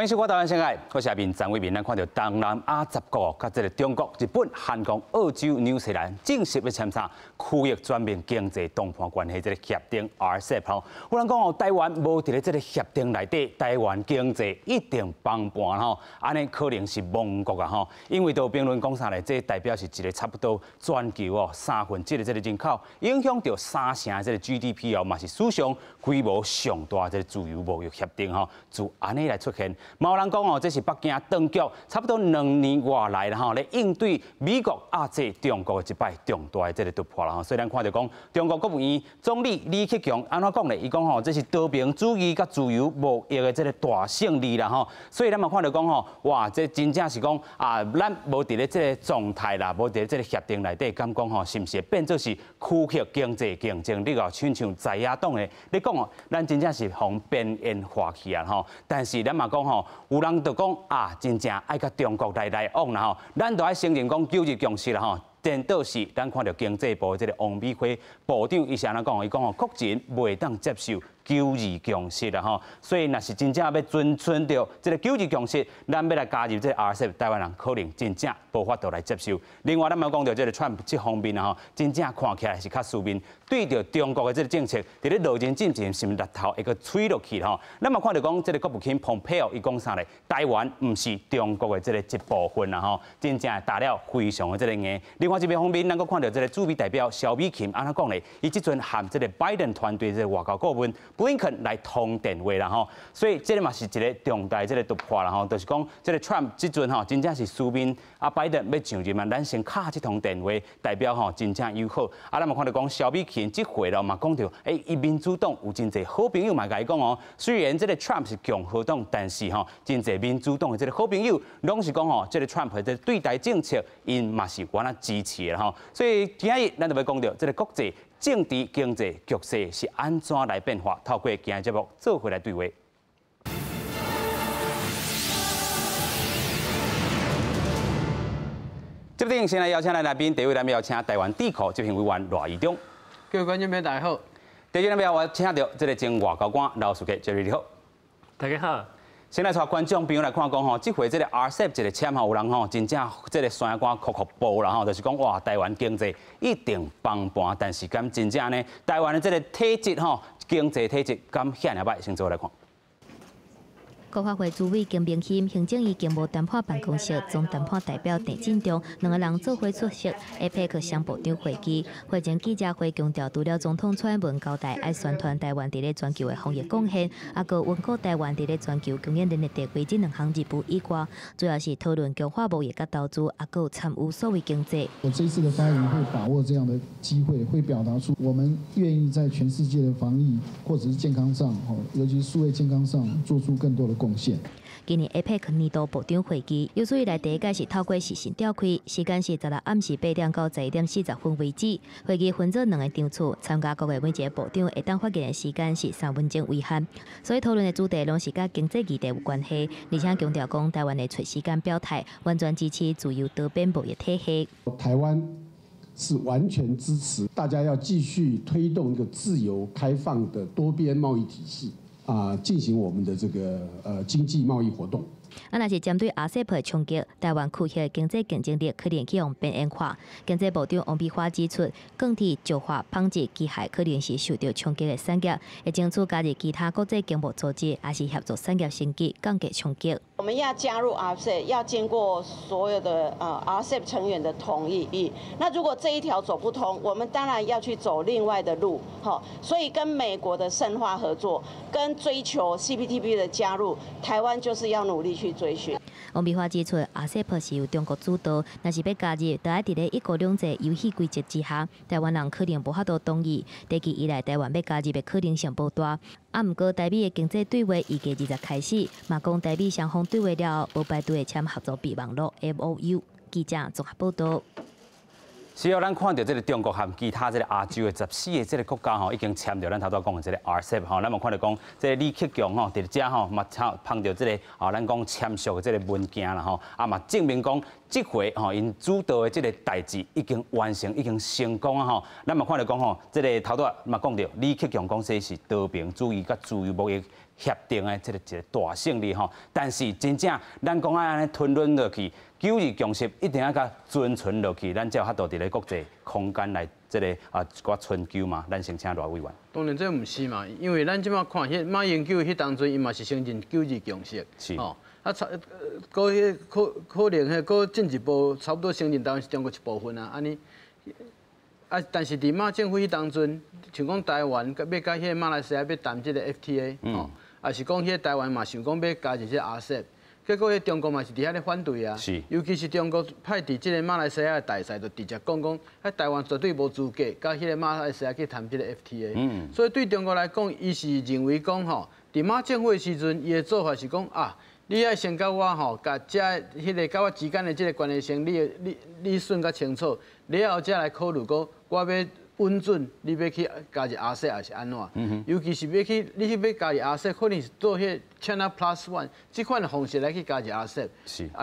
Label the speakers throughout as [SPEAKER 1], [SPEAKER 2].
[SPEAKER 1] 歡迎收看《台灣世界》，我是下面張偉民。咱看著東南亞10國，佮這个中國、日本、韓國、澳洲、紐西蘭正式欲簽啥區域全面經濟談判關係這个協定 RCEP 吼。有人講哦，台灣無佇咧這个協定內底，台灣經濟一定崩盤吼。按呢可能是亡國啊吼，因為都評論講啥咧？這代表是一个差不多全球哦1/3的這个人口，影響著三成的這个 GDP 哦，嘛是史上規模上大這个自由貿易協定吼，就按呢來出現。嘛有人講哦，這是北京當局差不多2年外來啦吼，來應對美國壓制中國的一擺重大的這个突破啦吼。所以咱看著講，中國國務院總理李克強按怎講咧？伊講吼，這是多邊主義佮自由貿易的這个大勝利啦吼。所以咱嘛看著講吼，哇，這真正是講啊，咱無佇咧這个狀態啦，無佇咧這个協定內底，敢講吼，是毋是變做是區域經濟競爭力哦？親像在野黨的咧講哦，咱真正是予邊緣化去啊吼。但是咱嘛講吼，有人就講啊，真正愛佮中國來來往啦吼，咱就愛承認講九二共識啦吼。顛倒是咱看著經濟部這个王美花部長，伊是按怎講？伊講吼，國人袂當接受九二共識啦吼。所以若是真正欲遵循著這个九二共識，咱欲來加入這个 RCEP，台灣人可能真正無法度來接受。另外，咱嘛講著這个川普這方面啊吼，真正看起來是較書面，對著中國的這个政策，佇咧落任進前是毋是日頭會閣吹落去吼？咱嘛看著講這个國務卿蓬佩奧伊講啥咧？台灣毋是中國的這个一部分啦吼，真正打了非常的這个硬。另外一邊方面，咱閣看著這个駐美代表蕭美琴按怎講咧？伊這陣和這个拜登團隊這个外交顧問布林肯來通電話啦吼，所以這个嘛是一个重大這个突破啦吼，就是講這个 Trump 這陣吼真正是書面啊，拜登欲上任嘛，咱先敲這通電話，代表吼真正友好。啊，咱嘛看著講蕭美琴這回咯嘛講著，伊民主黨有真濟好朋友嘛，共伊講哦，雖然這个 Trump 是共和黨，但是吼真濟民主黨的這个好朋友攏是講吼，這个 Trump 的這个對台政策，𪜶嘛是原來支持的吼。所以今仔日咱就欲講著這个國際政治經濟局勢是按怎來變化，透過今日節目做伙來對話。這邊先來邀請咱來賓，第一位咱要請台灣智庫執行委員賴怡忠。
[SPEAKER 2] 各位觀眾朋友大家好。
[SPEAKER 1] 第二位我請著這个前外交官劉士傑，這位你好。
[SPEAKER 3] 大家好。
[SPEAKER 1] 先來帶觀眾朋友來看講吼，這回這个 RCEP 一个簽吼，有人吼真正這个山肝哭哭爆啦吼，就是講哇，台灣經濟一定崩盤，但是敢真正呢，台灣的這个體質吼，經濟體質敢遐爾䆀？先做來看。
[SPEAKER 4] 國發會主委金明欣、行政院經貿談判辦公室總談判代表鄭進中兩個人做伙出席 APEC 雙部長會議。會前記者會強調，除了總統蔡英文交代愛宣傳台灣佇咧全球的防疫貢獻，猶閣穩固台灣佇咧全球供應鏈的地位，這兩項任務以外，主要是討論強化貿易佮投資，猶閣有參與數位經濟。
[SPEAKER 5] 我這次的發言會把握這樣的機會，會表達出我們願意在全世界的防疫或者是健康上，尤其是數位健康上，做出更多的貢獻。
[SPEAKER 4] 今年 APEC 年度部長會議有史以來第一屆是透過視訊召開，時間是16暗時8點到11點40分為止。會議分做兩個場次，參加國的每一个部長會當發言的時間是3分鐘為限，所以討論的主題攏是佮經濟議題有關係，而且強調講台灣會揣時間表態，完全支持自由多邊貿易體系。
[SPEAKER 6] 台灣是完全支持，大家要繼續推動一個自由開放的多邊貿易體系。啊，進行我們的這個經濟貿易活動。
[SPEAKER 4] 啊，若是針對 RCEP 的衝擊，台灣區域經濟競爭力可能去予邊緣化。經濟部長王美花指出，鋼鐵、石化、紡織、機械可能是受著衝擊的產業，會爭取加入其他國際經貿組織，抑是協助產業升級，降低衝擊。
[SPEAKER 7] 我們要加入 RCEP，要經過所有的RCEP 成員的同意。那如果這一條走不通，我們當然要去走另外的路，所以跟美國的深化合作，跟追求 CPTPP 的加入，台灣就是要努力去追尋。
[SPEAKER 4] 王美花指出，RCEP 是由中國主導，若是欲加入，就愛佇咧一國兩制遊戲規則之下，台灣人可能無法度同意。長期以來，台灣欲加入的可能性無大。啊，毋過台美的經濟對話預計20開始，嘛講台美雙方對話了後，無排除會簽合作備忘錄 MOU。記者綜合報導。
[SPEAKER 1] 是哦，咱看著這个中國和其他這个亞洲的14个這个國家吼，已經簽著咱頭拄講的這个 RCEP 吼，咱嘛看著講這个李克強吼，佇遮吼嘛碰著這个啊，咱講簽署的這个文件啦吼，啊嘛證明講。這回吼，𪜶主導的這个代誌已經完成，已經成功啊吼。咱嘛看著講吼，這个頭拄仔嘛講著，李克強講說是和平主義佮自由貿易協定的這个一个大勝利吼。但是真正咱講愛按呢吞忍落去，九二共識一定愛共存傳落去，咱才有法度佇咧國際空間來這个啊一寡春秋嘛。咱先請賴委員。
[SPEAKER 2] 當然這毋是嘛，因為咱這擺看，彼馬英九彼當陣，伊嘛是承認九二共識，吼。啊，差，閣彼可能彼閣進一步，差不多承認台灣是中國一部分啊，按呢。啊，但是佇馬政府彼當陣，像講台灣欲佮彼个馬來西亞欲談這个 FTA，吼，抑是講彼个台灣嘛想講欲加入這个 RCEP，結果彼中國嘛是佇遐咧反對啊。尤其是中國派佇這个馬來西亞的大使，就直接講講，啊台灣絕對無資格佮彼个馬來西亞去談這个 FTA。所以對中國來講，伊是認為講吼，佇馬政府的時陣，伊的做法是講啊，你愛先佮我吼，共這彼个佮我之間的這个關係先理理理順較清楚，了後才來考慮講，我欲允准你欲去加入 RCEP 抑是按怎？尤其是欲去你去欲加入 RCEP，可能是做彼个 China Plus One 這款的方式來去加入 RCEP，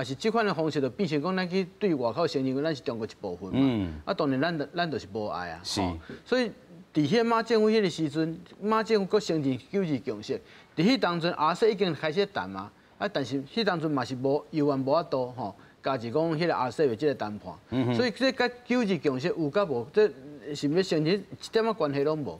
[SPEAKER 2] 抑是這款的方式就變成講咱去對外口承認講咱是中國一部分嘛。啊，當然咱就是無愛啊。所以佇彼馬政府彼个時陣，馬政府閣承認九二共識，佇彼當陣 RCEP 已經開始談啊。啊！但是彼當陣嘛是無猶原無法度吼，加入講彼个 RCEP 的這个談判，所以這佮九二共識有佮無，這是欲承認一點仔關係攏無。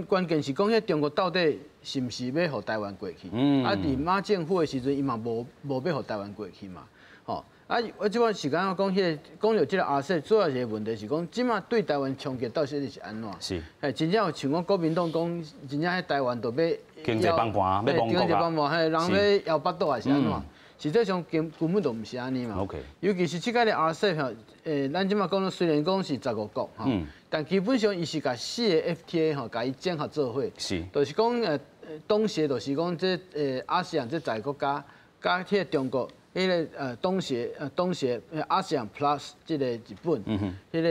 [SPEAKER 2] 關鍵是講，彼中國到底是毋是欲予台灣過去？啊，佇馬政府的時陣，伊嘛無欲予台灣過去嘛。吼！啊，我這擺是感覺講，彼个講著這个 RCEP 主要一个問題是講，這馬對台灣衝擊到底是按怎？嘿，真正有像講國民黨講，真正彼台灣就欲
[SPEAKER 1] 經濟崩盤，欲亡國
[SPEAKER 2] 啊！經濟崩盤，嘿，人欲搖腹肚抑是按怎？實際上根本就毋是按呢嘛。 尤其是這擺的 RCEP 吼，咱這馬講雖然講是15國吼，但基本上伊是共四个 FTA 吼，共伊整合做伙。就是講東協就是講這ASEAN 這十个國家，佮彼个中國。彼个東協 ASEAN Plus 這个日本，彼个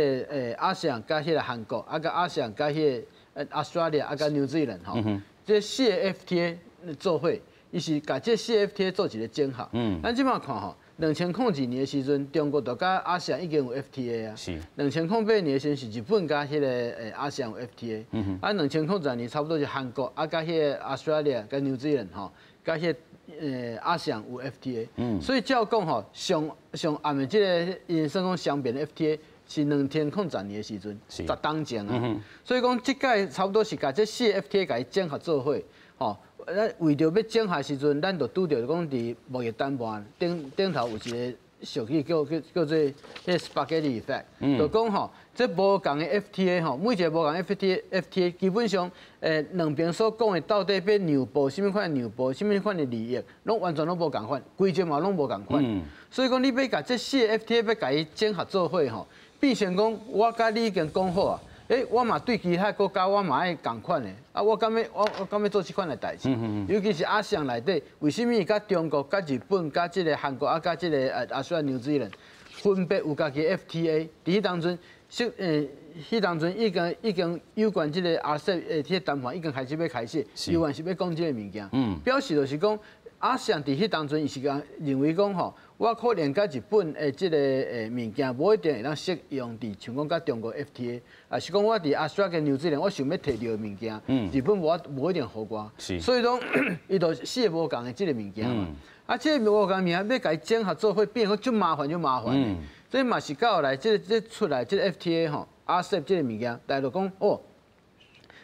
[SPEAKER 2] ASEAN 佮彼个韓國，啊佮 ASEAN 佮彼个 Australia 啊佮 New Zealand 吼，這四个 FTA 做伙，伊是共這四个 FTA 做一个整合。咱這馬看吼，2002年的時陣，中國就佮 ASEAN 已經有 FTA 啊。2008年的時陣是日本佮彼个ASEAN 有 FTA。啊，2010年差不多是韓國啊佮彼个 Australia 佮 New Zealand 吼，佮彼个ASEAN 有 FTA，所以照講吼，上上暗的這个𪜶算講雙邊 FTA 是2010年的時陣，10冬前啊。所以講這擺差不多是共這四个 FTA 共伊整合做伙，吼。咱為著欲整合時陣，咱就拄著講佇貿易談判頂頂頭有一个俗語叫做彼个 spaghetti effect，就講吼，這無仝的 FTA 吼，每一个無仝 FTA 基本上，兩邊所講的到底欲讓步，啥物款的讓步，啥物款的利益，攏完全攏無仝款，規則嘛攏無仝款。所以講，你欲共這四个 FTA 欲共伊整合做伙吼，變成講我佮你已經講好啊，我嘛對其他國家我嘛愛仝款的，啊，我敢欲做這款的代誌？尤其是 ASEAN 內底，為啥物佮中國、佮日本、佮這个韓國啊、佮這个阿說紐西蘭分別有家己 FTA？佇彼當陣，彼當陣已經有關這个 RCEP 這个談判已經開始欲開始，猶原是欲講這个物件，表示就是講 ASEAN 佇彼當陣伊是講認為講吼，我可能佮日本的這个物件無一定會當適用佇像講佮中國 FTA，抑是講我佇亞細亞跟紐西蘭，我想欲提著的物件，日本無一定予我，所以講伊就四个無仝的這个物件嘛。啊，這个無仝物件欲共伊整合做伙，變講足麻煩，足麻煩的。這嘛是到後來，這出來這个 FTA 吼，RCEP 這个物件，大家就講哦，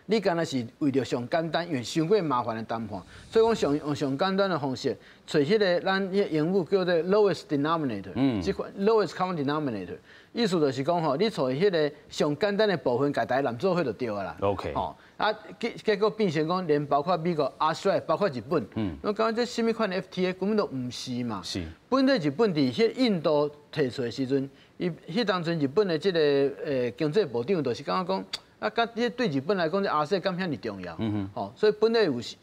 [SPEAKER 2] 你敢若是為著上簡單，因為傷過麻煩的談判，所以講上用上簡單的方式，揣彼个咱彼英語叫做 lowest denominator，這款 lowest common denominator，意思就是講吼，你揣彼个上簡單的部分，共大家攬做伙就對啊啦。 吼，啊結果變成講，連包括美國、亞細，包括日本，我感覺這啥物款的 FTA 根本都毋是嘛。本來日本佇彼印度提出的時陣，伊彼當陣日本的這个經濟部長就是感覺講，啊，佮這對日本來講，這 RCEP 敢遐爾重要？吼，所以本來有想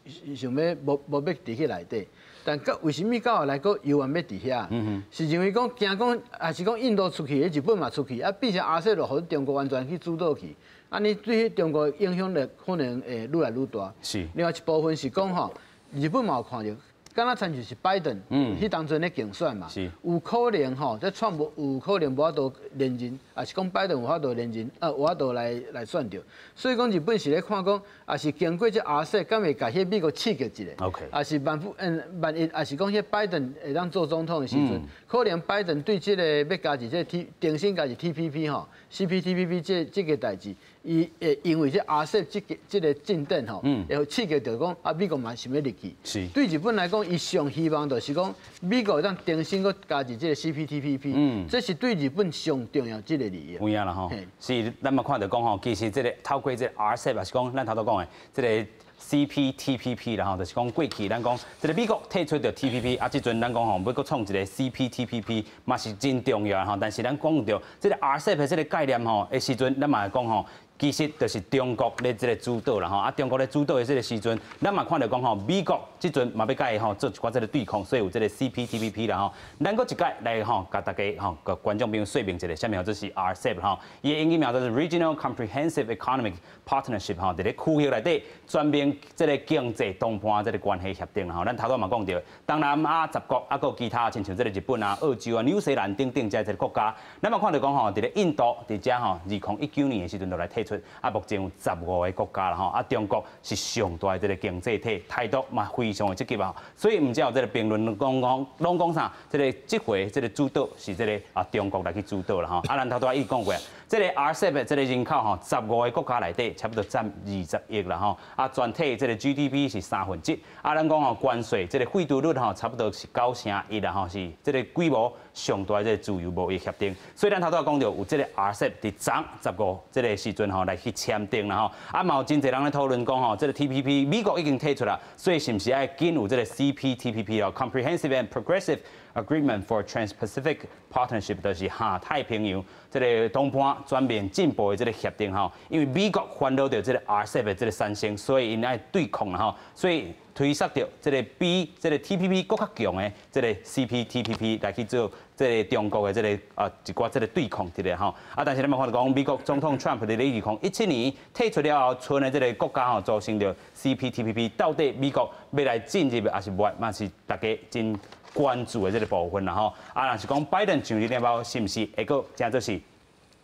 [SPEAKER 2] 欲無欲佇彼內底，但佮為啥物到後來閣猶原欲佇遐？是認為講驚講，抑是講印度出去，日本嘛出去，啊變成 RCEP 就予中國完全去主導去，按呢對中國影響力可能會愈來愈大。另外一部分是講吼，日本嘛有看著，敢若親像是拜登，彼當陣咧競選嘛，有可能吼，這川普有可能無法度連任，抑是講拜登有法度連任，有法度來選著。所以講日本是咧看講，抑是經過這 RCEP，敢會共彼美國刺激一下抑是萬不萬一，抑是講彼拜登會當做總統的時陣，可能拜登對這個欲加入這個 T 重新加入 TPP 吼，CPTPP 這個代誌，伊會因為這 RCEP 這個進展吼，會刺激著講啊，美國嘛想欲入去。對日本來講，伊上希望就是講美國會當重新閣加入這個 CPTPP，這是對日本上重要這個利益。
[SPEAKER 1] 有影啦吼，是咱嘛看著講吼，其實這個透過這個 RCEP，也是講咱頭拄講的這個 CPTPP 啦吼，就是講過去咱講這個美國退出著 TPP，啊，這陣咱講吼欲閣創一個 CPTPP 嘛是真重要吼。但是咱講著這個 RCEP 的這個概念吼的時陣，咱嘛會講吼，其實就是中國咧這個主導啦吼，啊，中國咧主導的這個時陣，咱嘛看著講吼，美國這陣嘛欲共伊吼做一寡這個對抗，所以有這個 CPTPP 啦吼。咱閣一擺來吼，共大家吼共觀眾朋友說明一下，啥物叫做是 RCEP 吼，伊的英語名叫做 Regional Comprehensive Economic Partnership 吼，佇咧區域內底全面這個經濟談判這個關係協定啦吼。咱頭拄嘛講著，東南亞10國啊，閣其他親像這個日本啊、澳洲啊、紐西蘭等等這這個國家，咱嘛看著講吼，佇咧印度佇遮吼，2019年的時陣就來退出，啊，目前有15個國家啦吼，啊，中國是上大的這個經濟體，態度嘛非常的積極啊，所以毋才有這個評論講講，攏講啥？這個這回這個主導是這個啊中國來去主導啦吼，啊，咱頭拄仔已講過，這個 RCEP 的這個人口吼，十五個國家內底差不多佔20億啦吼，啊，全體這個 GDP 是三分之一，啊，咱講吼關稅這個廢除率吼，差不多是9成1啦吼，是這個規模上大的這個自由貿易協定，所以咱頭拄仔講著有這個 RCEP 佇昨15這個時陣吼來去簽訂啦吼，啊，嘛有真濟人咧討論講吼，這個 TPP 美國已經退出啦，所以是毋是愛緊有這個 CPTPP 哦，Comprehensive and Progressive Agreement for Trans-Pacific Partnership，就是下太平洋這個談判全面進步的這個協定吼，因為美國煩惱著這個 RCEP 的這個產生，所以𪜶愛對抗啦吼，所以推捒著這個比這個 TPP 閣較強的這個 CPTPP 來去做這個中國的這個啊一寡這個對抗佇咧吼，啊，但是咱嘛看著講，美國總統 Trump 佇咧2017年退出了後，賰的這個國家吼組成著 CPTPP，到底美國欲來進入抑是無，嘛是大家真關注的這個部分啦吼。啊，若是講拜登上任了後，是毋是會閣成做是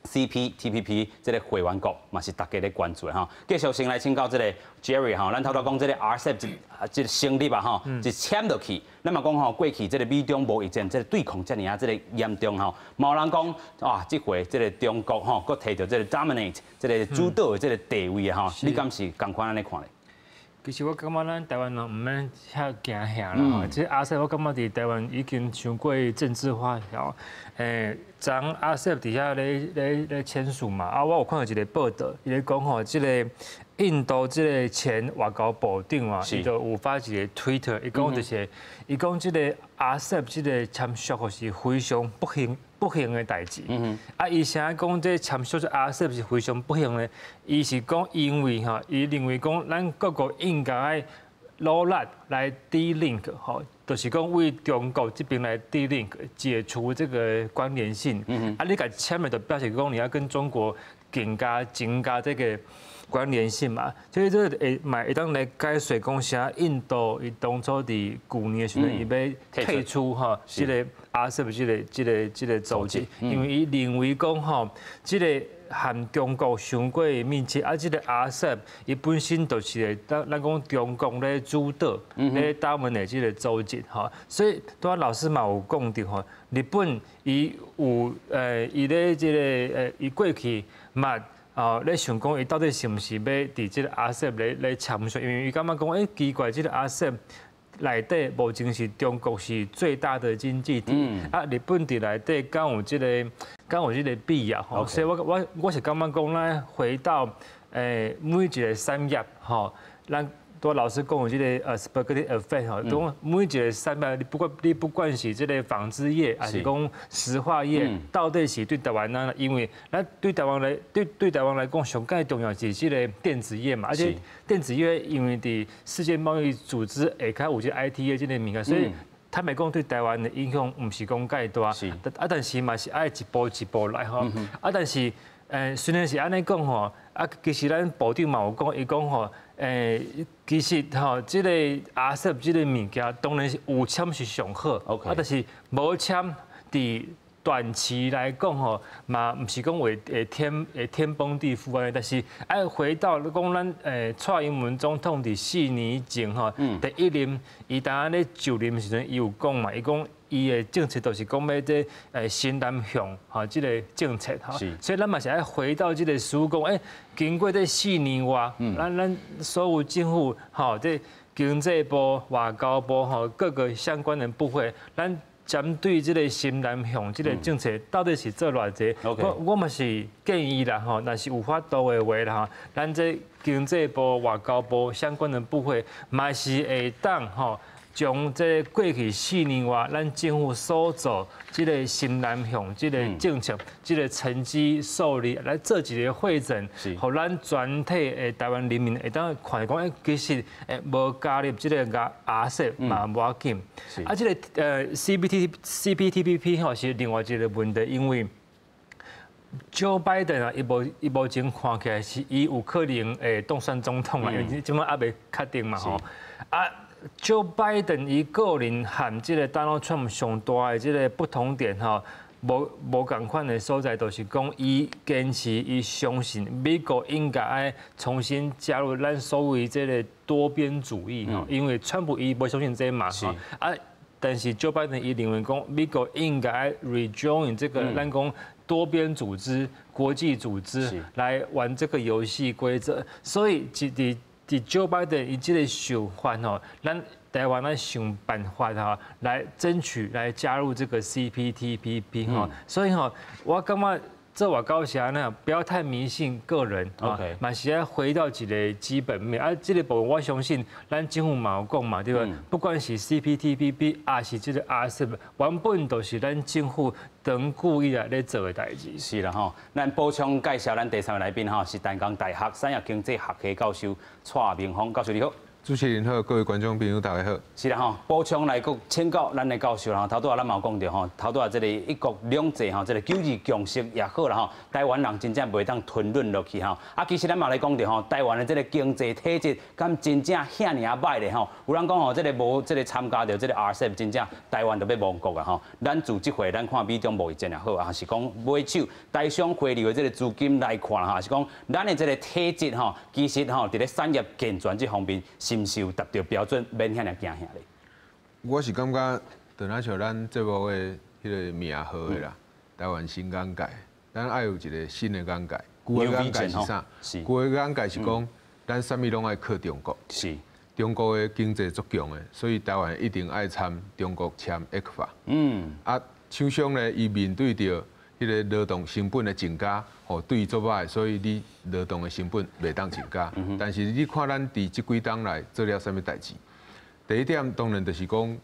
[SPEAKER 1] CPTPP 這個會員國，嘛是大家咧關注的吼。繼續先來請教這個 Jerry 吼，咱頭拄講這個 RCEP 這個成立啊吼，一簽落去，咱嘛講吼，過去這個美中貿易戰這個對抗遮爾仔這個嚴重吼，嘛有人講啊，這回這個中國吼，閣提著這個 dominate 這個主導的這個地位啊吼，你敢是仝款按呢看咧？
[SPEAKER 3] 其實我感覺咱台灣人毋免遐驚嚇啦吼，這 RCEP 我感覺佇台灣已經傷過政治化了。昨 RCEP 佇遐咧簽署嘛，啊，我有看著一個報道，伊咧講吼，這個印度這個前外交部長啊，伊就有發一個推特，伊講就是，伊講這個 RCEP 這個簽署吼是非常不幸的代誌。啊，伊啥講這簽署這 RCEP 是非常不幸的？伊是講因為吼，伊認為講咱各國應該愛努力來 de-link 吼，就是講對中國這邊來 de-link 解除這個關聯性。啊，你共簽的就表示講你要跟中國更加增加這個關聯性嘛。所以這個會嘛會當來解釋講啥印度伊當初佇舊年的時陣，伊欲退出吼，這個 RCEP 這個組織，因為伊認為講吼，這個和中國傷過密切，啊，這個 RCEP 伊本身就是咱講中國咧主導咧 dominate 這個組織吼，所以拄仔老師嘛有講著吼，日本伊有伊咧這個伊過去嘛哦咧想講伊到底是毋是欲佇這個 RCEP 咧簽署，因為伊感覺講奇怪，這個 RCEP 內底目前是中國是最大的經濟體，啊，日本佇內底敢有這個敢有這個必要吼，所以我是感覺講，咱回到每一個產業吼，咱拄老師講的這個spaghetti effect 吼，講每一個產業，你不管是這個紡織業，抑是講石化業，到底是對台灣咱，因為咱對台灣來講，上蓋重要是這個電子業嘛，而且電子業因為佇世界貿易組織下跤有這 ITA 這個物件，所以坦白講對台灣的影響毋是講蓋大，啊，但是嘛是愛一步一步來吼，啊，但是。雖然是按呢講吼，啊，其實咱部長嘛有講，伊講吼，其實吼，這個 RCEP 這個物件，當然是有簽是上好，啊，但是無簽佇短期來講吼，嘛毋是講會天崩地覆按呢，但是愛回到講咱蔡英文總統佇4年前吼，第一任伊當咧就任時陣，伊有講嘛，伊講伊的政策就是講欲這新南向吼，這個政策吼，所以咱嘛是愛回到這個思講，經過這四年外，咱所有政府吼，這經濟部、外交部吼，各個相關的部會，咱針對這個新南向這個政策到底是做偌濟？我嘛是建議啦吼，若是有法度的話啦吼，咱這經濟部、外交部相關的部會嘛是會當吼，將這過去四年外，咱政府所做這個新南向這個政策、這個成績數字來做一個彙整，予咱全體的台灣人民會當看講，其實無加入這個 RCEP 嘛無要緊。啊，這個CPTPP 吼是另外一個問題，因為 Joe Biden 啊，伊目前看起來是伊有可能會當選總統啦，因為這擺猶未確定嘛吼。啊，Joe Biden 伊個人和這個 Donald Trump 上大的這個不同點吼，無仝款的所在，就是講伊堅持，伊相信美國應該愛重新加入咱所謂這個多邊主義吼，因為川普伊無相信這嘛吼，啊，但是 Joe Biden 伊認為講美國應該愛 rejoin 這個咱講多邊組織、國際組織來玩這個遊戲規則，所以佇 Joe Biden 伊這個想法吼，咱台灣愛想辦法吼，來爭取來加入這個 CPTPP 吼，所以吼，我感覺做外交是按呢，不要太迷信個人啊，嘛是愛回到一個基本面啊。這個部分我相信咱政府嘛有講嘛，對吧？不管是 CPTPP 抑是這個 RCEP，原本都是咱政府長久以來咧做的代誌。
[SPEAKER 1] 是啦吼，咱補充介紹咱第三位來賓吼，是淡江大學產業經濟學系教授蔡明芳教授，你好。
[SPEAKER 8] 主持人好，各位觀眾朋友大家好。
[SPEAKER 1] 是啦吼，補充來閣請教咱的教授吼，頭拄仔咱嘛有講著吼，頭拄仔這個一國兩制吼，這個九二共識也好啦吼，台灣人真正袂當吞忍落去吼。啊，其實咱嘛來講著吼，台灣的這個經濟體質敢真正遐爾仔䆀咧吼？有人講吼，這個無這個參加著這個 RCEP，真正台灣就欲亡國啊吼。咱自這回咱看美中貿易戰也好，抑是講買手台商回流的這個資金來看吼，抑是講咱的這個體質吼，其實吼，佇咧產業健全這方面，是毋是有達著標準，免遐爾驚嚇咧？
[SPEAKER 8] 我是感覺，就若像咱節目的彼個名號的啦，台灣新眼界，咱愛有一個新的眼界。舊的眼界是啥？舊的眼界是講，咱啥物攏愛靠中國。中國的經濟足強的，所以台灣一定愛參中國簽 ECFA。啊，廠商咧，伊面對著彼個勞動成本的增加，吼，對伊足歹，所以你勞動的成本袂當增加。但是你看咱佇這幾冬來做了啥物代誌？第一點當然就是講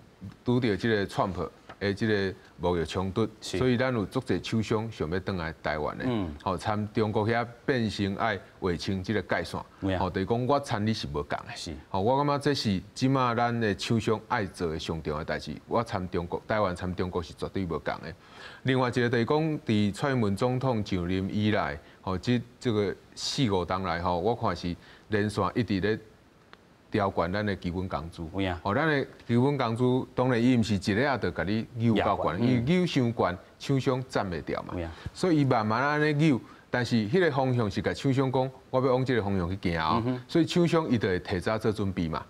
[SPEAKER 8] 拄著這個川普的這個貿易衝突，所以咱有足濟廠商想欲轉來台灣的，吼，參中國遐變成愛劃清這個界線，吼，就是講我參你是無仝的，吼，我感覺這是這馬咱的廠商愛做的上重要的代誌。我參中國，台灣參中國是絕對無仝的。另外一個就是講，佇蔡英文總統上任以來，吼，這個四五冬來吼，我看是連續一直咧調懸咱的基本工資。吼，咱的基本工資當然伊毋是一下就共你扭較懸，伊扭傷懸，廠商攢袂牢嘛。所以伊慢慢按呢扭，但是彼個方向是共廠商講，我欲往這個方向去行哦。所以廠商伊就會提早做準備嘛。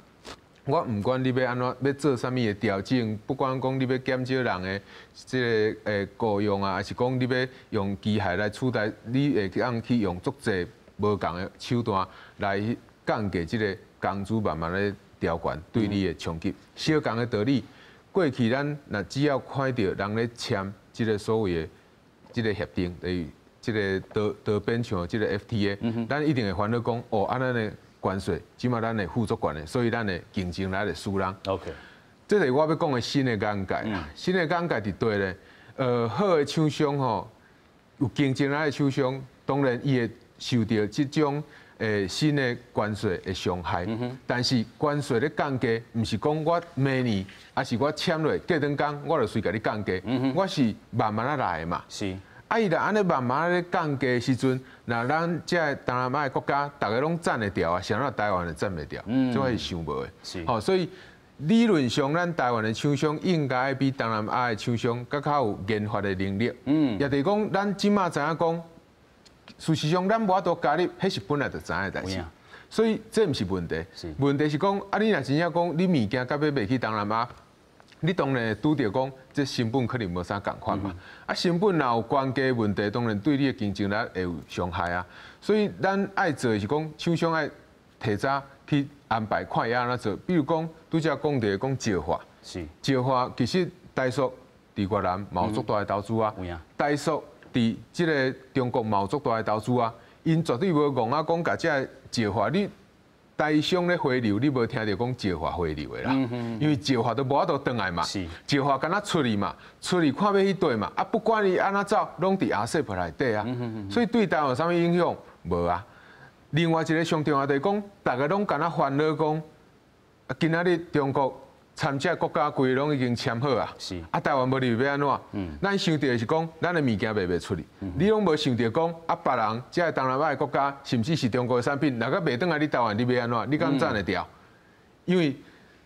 [SPEAKER 8] 我毋管你欲按怎，欲做啥物的調整，不管講你欲減少人的這個僱傭啊，抑是講你欲用機械來取代，你會當去用足濟無仝的手段來降低這個工資慢慢咧調懸對你的衝擊。相仝的道理，過去咱若只要看著人咧簽這個所謂的這個協定，就是這個多邊像這個 FTA，咱一定會煩惱講，哦，按呢的關稅，這馬咱會付足懸的，所以咱的競爭力會輸人。這是我欲講的新的眼界。新的眼界佇佗咧，好的廠商吼，有競爭力的廠商，當然伊會受著這種新的關稅的傷害。但是關稅咧降低，毋是講我明年，抑是我簽落過兩工，我就隨共你降低。我是慢慢仔來的嘛。啊，伊若按呢慢慢咧降低的时阵，若咱这个东南亚的国家，逐个拢棧会牢啊，啥人台湾会棧袂牢？这我是想无的。吼，所以理论上，咱台湾的厂商应该比东南亚的厂商阁较有研发的能力。也就是讲，咱这马知影讲，事实上咱无法度加入，彼是本来就知影的代志。所以这毋是问题。问题是讲，啊，你若真正讲，你物件到尾卖去东南亚，你当然会拄著讲，这成本可能无啥仝款嘛。啊，成本若有悬低问题，当然对你的竞争力会有伤害啊。所以咱爱做的是讲，厂商爱提早去安排，看欲按怎做。比如讲，拄才讲著讲石化，石化其实台塑伫越南嘛有足大的投资啊，台塑伫这个中国嘛有足大的投资啊，𪜶绝对无戆啊，讲共这个石化你台商咧回流，你无听著讲石化回流的啦，因为石化都无法度转来嘛，石化干焦出去嘛，出去看欲去佗嘛，啊不管伊按怎走，拢伫 RCEP 内底啊，所以对台湾有啥物影响？无啊。另外一个上重要就是讲，逐个拢干焦烦恼讲，啊今仔日中国参这国家规个拢已经签好啊，啊台湾无入欲按怎？咱想著的是讲，咱的物件卖袂出去，你拢无想著讲，啊别人这个东南亚的国家，甚至是中国的产品，若阁卖转来你台湾，你欲按怎？你敢棧会牢？因为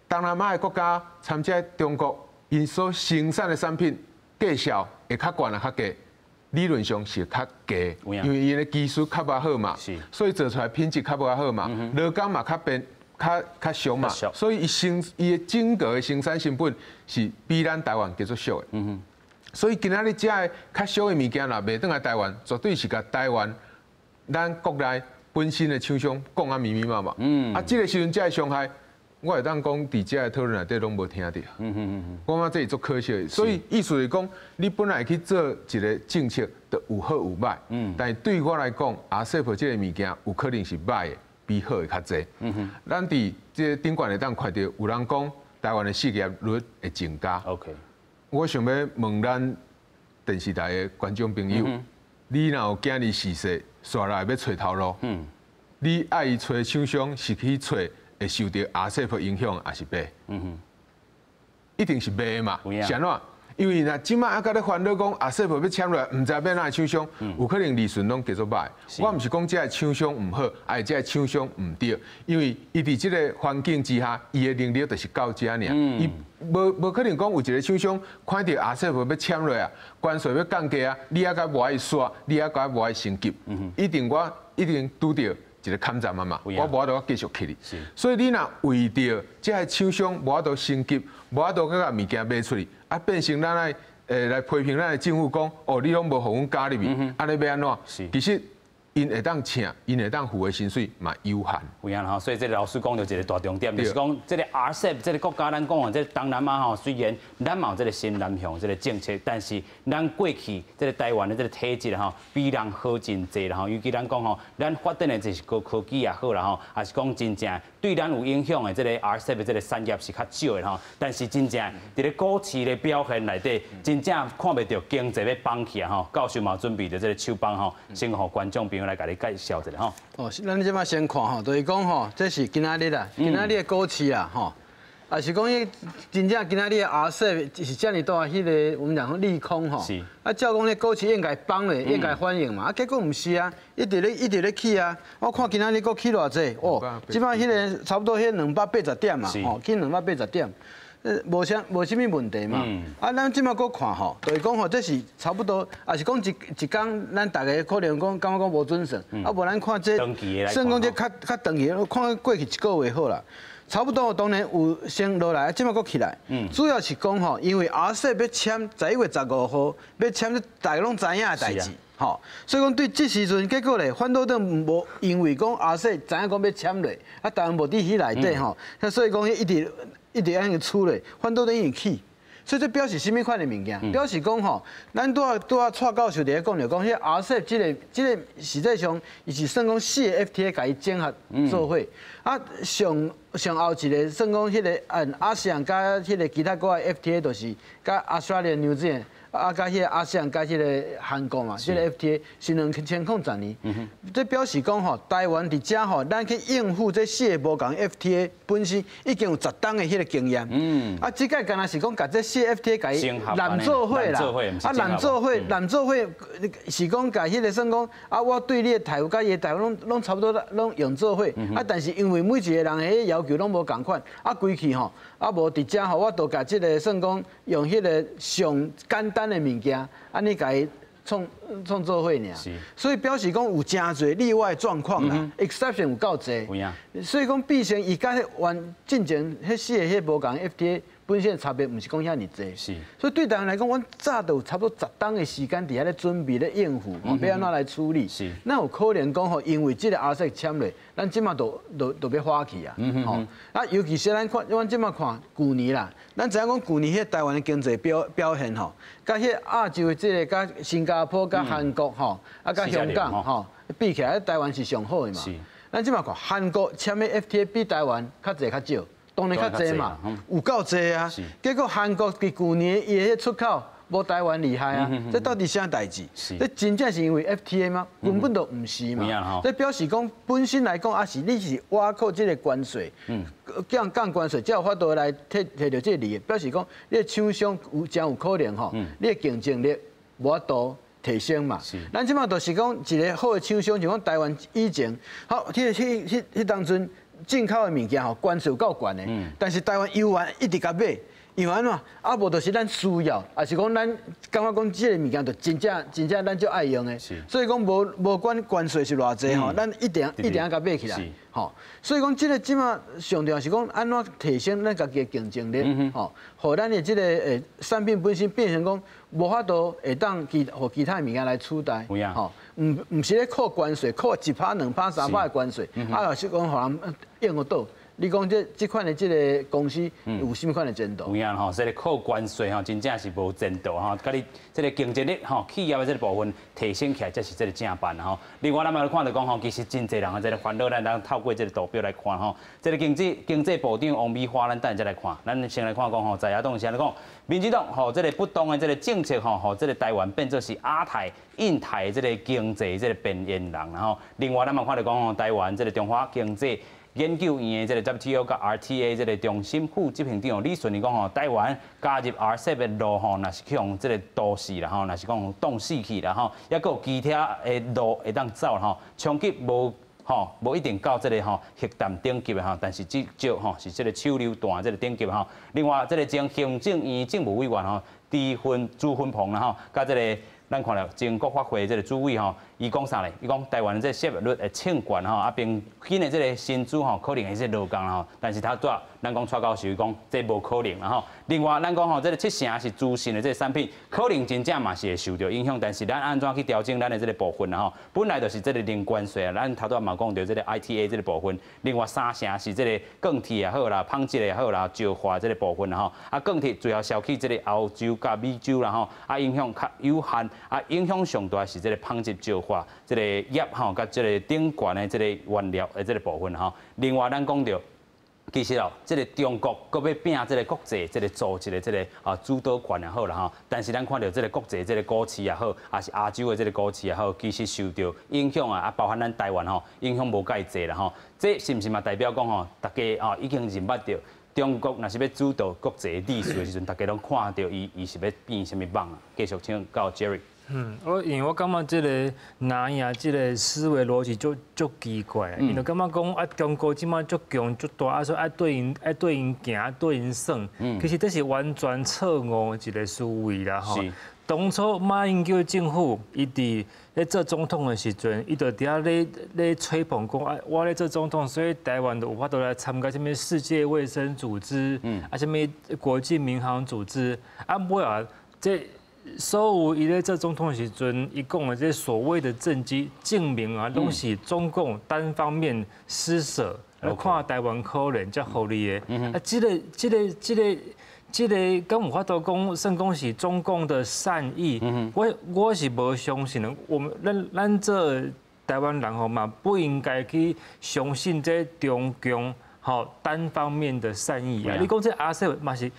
[SPEAKER 8] 东南亚的国家参这中国，𪜶所生产的产品价数会较悬啊较低？理论上是较低，因为𪜶的技术较无好嘛，所以做出来品质较无好嘛，劳工嘛较便。较较俗嘛，所以伊生伊的整个的生产成本是比咱台湾加足俗的。所以今仔日这个较俗的物件若卖转来台湾，绝对是共台湾咱国内本身的厂商讲啊密密麻麻。啊，这个时阵这个伤害，我会当讲伫这个讨论内底拢无听著。我感觉这是足可惜的。所以意思是讲，你本来去做一个政策，就有好有歹。但是对我来讲，RCEP 这个物件有可能是歹的，比好的较济。咱伫这个顶悬会当看著有人讲台湾的失业率会增加。 我想欲问咱电视台的观众朋友，你若有囝儿序细，煞来欲揣头路，你爱伊揣厂商是去揣会受著 RCEP 影响，抑是袂？一定是袂嘛。是按怎？因为若这马犹阁咧烦恼讲 RCEP 欲签落来，毋知欲按怎厂商，有可能利润拢加足歹。我毋是讲这个厂商毋好，抑是这个厂商毋对，因为伊伫这个环境之下，伊的能力就是到遮尔。伊无无可能讲有一个厂商看著 RCEP 欲签落啊，关税欲降低啊，你犹阁无爱刷，你犹阁无爱升级，一定我一定拄著一个坎站啊嘛，我无法度继续起去。所以你若为著这个厂商无法度升级，无法度阁共物件卖出去，啊变成咱来来批评咱的政府讲，哦，你拢无予阮加入去，按呢欲按怎？其实𪜶会当请，𪜶会当付的薪水嘛有限。
[SPEAKER 1] 有影吼，所以这个老师讲著一个大重点，就是讲这个 RCEP 这个国家，咱讲哦，这个东南亚吼，虽然咱嘛有这个新南向这个政策，但是咱过去这个台湾的这个体质吼，比人好真济啦吼。尤其咱讲吼，咱发展的就是高科技也好啦吼，抑是讲真正对咱有影响的这个 RCEP 的这个产业是较少的吼。但是真正伫咧股市的表现内底，真正看袂著经济欲崩去啊吼。教授嘛准备著这个手板吼，先予观众朋友来共你介绍一下吼。
[SPEAKER 2] 哦，咱这马先看吼，就是讲吼，这是今仔日啦，今仔日的股市啊，吼，也是讲伊真正今仔日的 RCEP 是遮尔大彼个我们讲利空吼。啊，照讲咧股市应该崩咧，应该反应嘛，啊，结果毋是啊，一直咧一直咧起啊。我看今仔日阁起偌济，哦，这马彼个差不多彼280点嘛，吼，起280点。无啥无啥物问题嘛。啊，咱这马阁看吼，就是讲吼，这是差不多，抑是讲一一工，咱逐家可能讲感觉讲无准算。啊，无咱看这，算讲这较较长期，看过去一个月好啦。差不多当然有先落来，这马阁起来。主要是讲吼，因为 RCEP 欲签11月15号欲签，逐家拢知影的代志。吼，所以讲对这时阵结果咧，反倒转无因为讲 RCEP 知影讲欲签落，啊，台湾无伫彼内底吼，所以讲一直。一直按呢出咧，反倒转伊起，所以这表示啥物款的物件？表示讲吼，咱拄仔拄仔蔡教授伫咧讲著讲，彼 RCEP 这个实际上，伊是算讲四个 FTA 共伊整合做伙，啊上上后一个算讲彼个按 ASEAN 佮彼个其他国家 FTA，就是佮 Australia、New Zealand。啊，佮彼个 ASEAN 佮彼个韓國嘛，這個 FTA 是2010年。這表示講吼，台灣佇遮吼，咱去應付這四个無仝 FTA 本身已經有10冬的彼个經驗。啊，這擺敢若是講共這四个 FTA 共伊攬做伙啦。啊，攬做伙，攬做伙是講共彼个算講啊，我對你的待遇佮伊的待遇攏差不多，攏用做伙。啊，但是因為每一個人的彼個要求攏無仝款，啊，規氣吼，啊無佇遮吼，我就共這个算講用彼个上簡單的物件，按呢共伊創創做伙爾。所以表示講有誠濟例外狀況啦，exception 有夠濟。所以講變成伊佮彼原進前彼四个彼無仝 FTA 本身的差別毋是講遐爾濟。所以對台灣來講，阮早就有差不多十冬的時間佇遐咧準備咧應付，欲按怎來處理。哪有可能講吼，因為這个 RCEP 簽落，咱這馬就欲花去啊？吼啊，尤其是咱看，阮這馬看舊年啦，咱知影講舊年彼台灣的經濟表現吼，佮彼亞洲的這个，佮新加坡、佮韓國吼，啊，佮香港吼比起來，台灣是上好的嘛。咱這馬看韓國簽的 FTA 比台灣較濟較少，當然較濟嘛，有夠濟啊。結果韓國佇舊年伊的出口無台灣厲害啊，這到底啥代誌？這真正是因為 FTA 嗎？根本就毋是嘛。這表示講本身來講，抑是你是倚靠這个關稅，降降關稅，才有法度來摕摕著這个利益。表示講你的廠商有誠有可能吼，你的競爭力無法度提升嘛。咱這馬就是講一个好的廠商，就講台灣以前好，彼个彼彼彼當陣進口的物件吼，關稅有夠懸的，但是台灣猶原一直共買。因為按怎？啊，無就是咱需要，抑是講咱感覺講這个物件就真正真正咱足愛用的，所以講無無管關稅是偌濟吼，咱一定一定共買起來，吼。所以講這个這馬上重要是講按怎提升咱家己的競爭力，吼，予咱的這个產品本身變成講無法度會當其予其他的物件來取代，吼，毋是咧靠關稅，靠1%、2%、3%的關稅，啊，抑是講予人應付倒。你講這這款的這个公司有啥物款的前途？
[SPEAKER 1] 有影吼，這个靠關稅吼，真正是無前途吼。佮你這个競爭力吼，企業的這个部分提升起來，才是這个正辦吼。另外，咱嘛看著講吼，其實真濟人的這个煩惱，咱當透過這个圖表來看吼。這个經濟部長王美花，咱等下再來看。咱先來看講吼，在野黨先來講，民進黨吼，這个不當的這个政策吼，予這个台灣變做是亞太、印太這个經濟這个邊緣人，然後另外咱嘛看著講吼，台灣這个中華經濟研究院的這个 WTO 佮 RTA 這个中心副執行長李順伊講吼，台灣加入 RCEP 的路吼，若是去予這个堵死啦吼，若是講擋死去啦吼，抑閣有其他的路會當走吼，衝擊無吼無一定到這个吼核彈等級的吼，但是至少吼是這个手榴彈這个等級吼。另外，這个前行政院政務委員吼，朱雲鵬啦吼，佮這个咱看著前國發會這个主委吼，伊講啥咧？伊講台灣這個失業率會衝懸吼，啊，平均的這个薪資吼，可能會是落降吼，但是他拄仔咱講蔡教授伊講這無可能啦吼。另外，咱講吼，這个七成是資訊的這个產品，可能真正嘛是會受著影響，但是咱按怎去調整咱的這个部分啦吼？本來就是這个零關稅啊，咱頭拄仔嘛講著這个 ITA 這个部分，另外三成是這个鋼鐵也好啦，紡織也好啦，石化這个部分啦吼。啊，鋼鐵最後銷去這个歐洲佮美洲啦吼，啊，影響較有限，啊，影響上大是這个紡織石化這个業吼，佮這个頂懸的這个原料的這个部分吼。另外，咱講著，其實哦，這个中國閣欲拚這个國際這个組織的這个啊主導權也好啦吼，但是咱看著這个國際這个股市也好，抑是亞洲的這个股市也好，其實受著影響啊，啊包含咱台灣吼，影響無蓋濟啦吼。這是毋是嘛代表講吼，大家啊已經認捌著中國若是欲主導國際秩序的時陣，大家攏看著伊，伊是欲變啥物蠓啊？繼續請教 Jerry。
[SPEAKER 3] 嗯，我因為我感覺這个藍營這个思維邏輯足足奇怪，𪜶就感覺講啊，中國這馬足強足大，啊所以愛對𪜶愛對𪜶行，愛對𪜶耍，其實這是完全錯誤的一个思維啦吼。當初馬英九政府伊佇咧做總統的時陣，伊就佇遐咧吹捧講啊，我咧做總統，所以台灣就有法度來參加啥物世界衛生組織，啊啥物國際民航組織，啊尾仔這所有伊咧做總統的時陣，伊講的這所謂的政績證明啊，攏是中共單方面施捨，來看台灣可憐才予你的。啊，這个、這个、這个、這个，敢有法度講算講是中共的善意？我是無相信的。我們咱咱做台灣人吼嘛，不應該去相信這中共吼單方面的善意啊。你講這 RCEP 嘛是。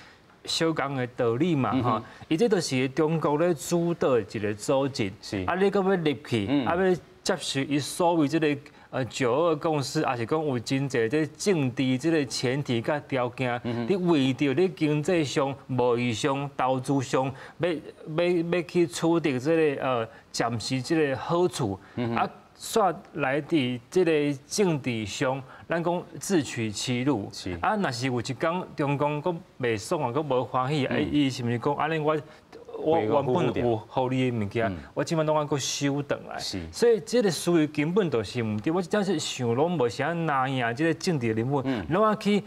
[SPEAKER 3] 相仝的道理嘛，吼，伊這就是中國咧主導的一個組織，啊，你閣欲入去，啊，欲接受伊所謂這個九二共識，抑是講有真濟這政治這個前提佮條件，你為著你經濟上、貿易上、投資上，欲欲欲去取得這個暫時這個好處，啊，煞來佇這個政治上，咱講自取其辱。啊，若是有一工中共閣袂爽啊，閣無歡喜，啊，伊是毋是講按呢我原本有予你的物件，我這擺攏愛閣收轉來。所以這個思維根本就是毋對。我真是想攏無啥那樣這個政治人物，攏愛去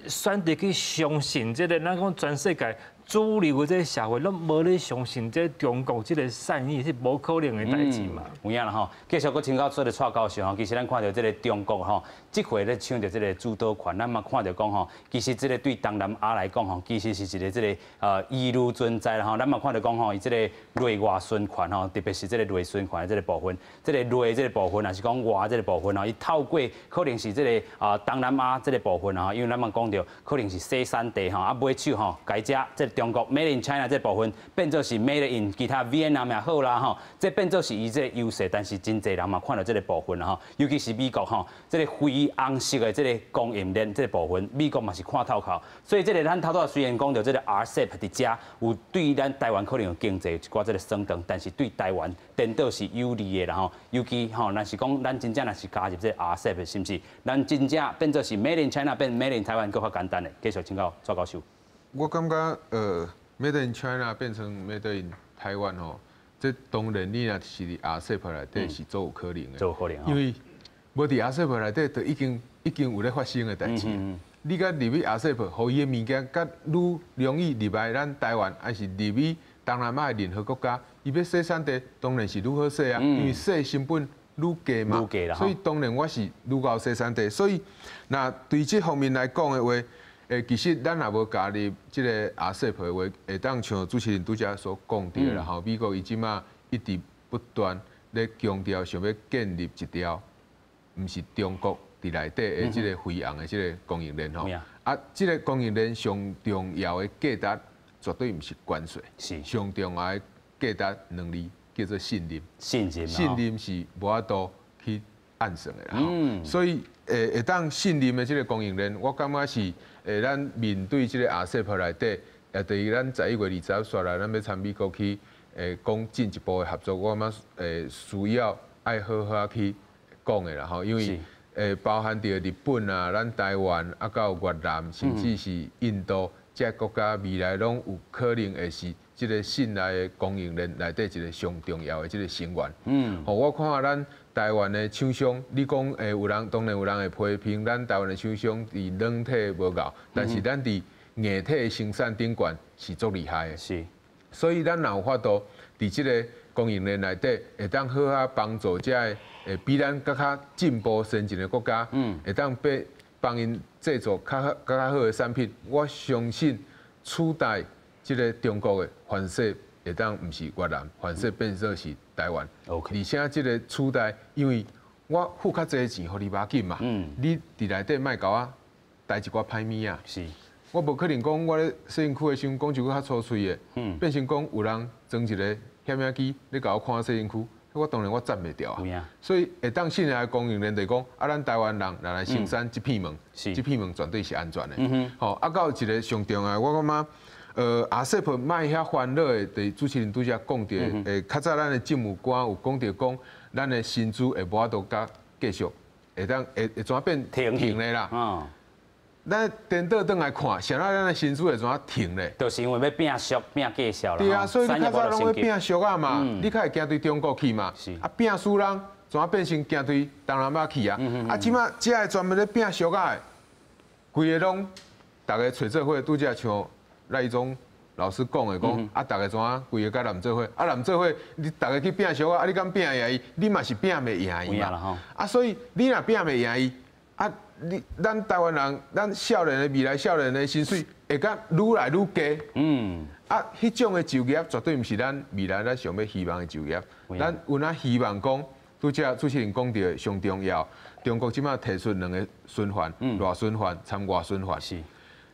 [SPEAKER 3] 選擇去相信這個，咱講全世界主流的這個社會攏無咧相信這中國這個善意是無可能的代誌嘛。
[SPEAKER 1] 有影啦吼，繼續閣請教這個蔡教授吼，其實咱看著這個中國吼，這回咧搶著這個主導權，咱嘛看著講吼，其實這個對東南亞來講吼，其實是一個這個疑慮存在啦吼。咱嘛看著講吼，伊這個內外循環吼，特別是這個內循環的這個部分，這個內這個部分，抑是講外這個部分吼，伊透過可能是這個東南亞這個部分吼，因為咱嘛講著可能是洗產地吼，啊尾手吼，共這個中國 Made in China 這部分變做是 Made in 其他越南也好啦吼，這變做是伊這個優勢，但是真濟人嘛看著這個部分啦吼，尤其是美國吼，這個非紅色的這個供應鏈這個部分，美國嘛是看透透，所以這個咱頭拄雖然講著這個 RCEP 佇遮有對咱台灣可能有經濟一寡這個損長，但是對台灣顛倒是有利的啦吼，尤其吼，若是講咱真正若是加入這個 RCEP，是毋是？咱真正變做是 Made in China 變 Made in 台灣閣較簡單的。繼續請教蔡教授。
[SPEAKER 8] 我感覺Made in China 變成 Made in 台灣吼，這當然你若是佇 RCEP 內底是足有可能的，
[SPEAKER 1] 足有可能，
[SPEAKER 8] 因為無佇 RCEP 內底就已經有咧發生的代誌。你共入去 RCEP，予伊的物件較愈容易入來咱台灣，抑是入去東南亞的任何國家，伊欲洗產地當然是愈好洗啊，因為洗成本愈低嘛，所以當然我是愈𠢕洗產地。所以若對這方面來講的話，其實咱若無加入這個 RCEP 的話，會當像主持人拄才所講著啦吼，美國伊這馬一直不斷咧強調，想欲建立一條，毋是中國佇內底的這個非紅的這個供應鏈吼。啊，這個供應鏈上重要的價值，絕對毋是關稅，上重要的價值兩字叫做信任。
[SPEAKER 1] 信任。
[SPEAKER 8] 信任是無法度去按算的啦。所以會當信任的這個供應鏈，我感覺是。咱面對這個 RCEP 內底，也就是咱11月20煞來，咱欲參美國去，講進一步的合作，我感覺需要愛好好去講的啦吼，因為包含著日本啊、咱台灣啊，到越南，甚至是印度，這國家未來攏有可能會是這個信賴的供應鏈內底一個上重要的這個成員。吼，我看咱台灣的廠商，你講有人當然有人會批評咱台灣的廠商佇軟體無𠢕，但是咱佇硬體的生產頂懸是足厲害的。所以咱若有法度佇這個供應鏈內底，會當好好幫助這个比咱閣較進步先進的國家，會當變幫𪜶製造較好、閣較好的產品。我相信取代這個中國的反勢會當毋是越南，反勢變做是台灣。而且這個取代，因為我付較濟錢予你無要緊嘛，你佇內底莫共我帶一寡歹物仔。我無可能講我咧洗身軀的時陣講一句較粗喙的，變成講有人裝一個攝影機咧共我看洗身軀，我當然我站袂牢啊。所以會當信賴的供應鏈就是講，啊，咱台灣人若來生產這片門，這片門絕對是安全的。吼，啊，閣有一個上重要，我感覺，RCEP 莫遐煩惱的，就是主持人拄才講著，較早咱的政務官有講著講，咱的薪資會無法度佮繼續，會當會會怎變停咧啦。咱顛倒轉來看，啥人咱的薪資會怎停咧？
[SPEAKER 1] 就是因為欲拼俗、拼價數啦。
[SPEAKER 8] 對啊，所以你較早攏欲拼俗仔嘛，你較會行對中國去嘛。啊，拼輸人怎變成行對東南亞去啊？啊，這馬這个專門咧拼俗仔的，規个攏逐家揣做伙，拄才像賴總老師講的講，啊，逐家怎規个佮攬做伙？啊，攬做伙，你逐家去拼俗仔，啊，你敢拼贏伊？你嘛是拼袂贏伊嘛。啊，所以你若拼袂贏伊，啊。你咱台灣人，咱少年的未來少年的薪水會閣愈來愈低。啊，彼種的就業絕對毋是咱未來咱上欲希望的就業。咱有哪希望講，拄才主持人講著上重要，中國這馬提出兩个循環，內循環摻外循環。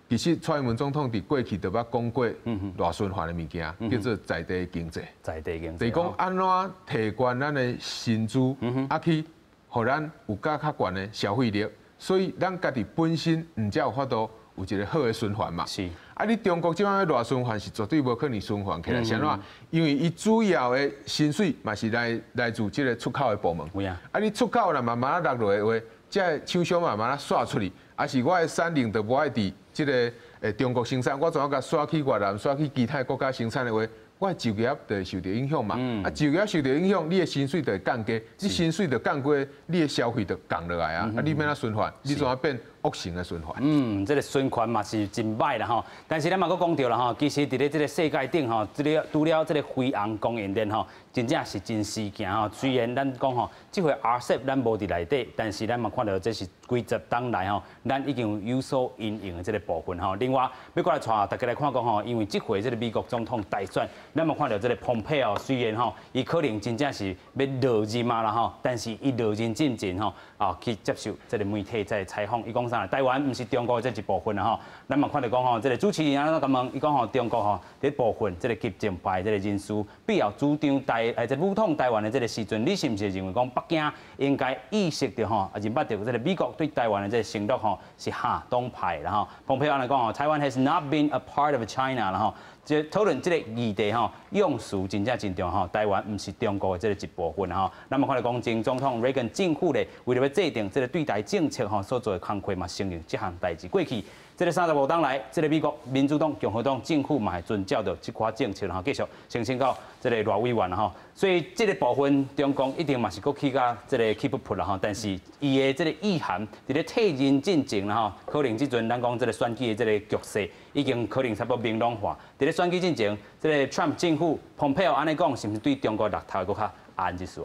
[SPEAKER 8] 其實蔡英文總統佇過去就捌講過內循環的物件，叫做在地經濟。
[SPEAKER 1] 在地經濟。
[SPEAKER 8] 就是講按怎提懸咱的薪資，啊去予咱有較較懸的消費力，所以咱家己本身毋才有法度有一個好的循環嘛。啊，你中國這擺內循環是絕對無可能循環起來，是按怎？因為伊主要的薪水嘛是來自這個出口的部門。啊，你出口若慢慢仔落落的話，這个廠商慢慢仔徙出去，啊是我的產能就無愛佇這个中國生產，我怎啊共徙去越南、徙去其他國家生產的話，我的就業就會受著影響嘛。啊，就業受著影響，你的薪水就會降低，你薪水就降低，你的消費就降落來啊。啊，你欲按怎循環？你怎啊變惡性的循環？
[SPEAKER 1] 嗯，這个循環嘛是真䆀啦吼。但是咱嘛閣講著啦吼，其實佇咧這个世界頂吼，這个除了這个飛紅供應鏈吼，真正是真時行吼。雖然咱講吼，這回 RCEP 咱無佇內底，但是咱嘛看著這是幾十冬來吼，咱已經有所因應的這个部分吼。另外，欲閣來帶大家來看講吼，因為這回這个美國總統大選，咱嘛看著這个蓬佩奧雖然吼，伊可能真正是欲落任啊啦吼，但是伊落任進前吼，啊去接受這个媒體在採訪，伊講啥？台灣毋是中國的這一部分啦吼。咱嘛看著講吼，這个主持人按怎共問，伊講吼中國吼佇部分這个激進派這个人士必要主張台這武統台灣的這个時陣，你是毋是認為講北京應該意識著吼，啊認捌著這个美國對台灣的這个承諾吼是下黨派啦吼？蓬佩奧按呢講吼，Taiwan has not been a part of China 啦吼。這討論這个議題吼，用詞真正真重要吼。台灣毋是中國的這个一部分吼。咱嘛看著講，前總統雷根政府咧，為著欲制定這个對台政策吼，所做的工課嘛，承認這項代誌。過去這个35冬來，這个美國民主黨、共和黨政府嘛會遵照著這款政策吼，繼續申請到這个賴委員吼。所以這个部分，中共一定嘛是閣起甲這个氣噗噗啦吼。但是伊的這个意涵，佇咧退任進前啦吼，可能這陣咱講這个選舉的這个局勢已經可能差不多明朗化。佇咧選舉進前，這个 Trump 政府蓬佩奧按呢講，是毋是對中國落頭閣較按一絲？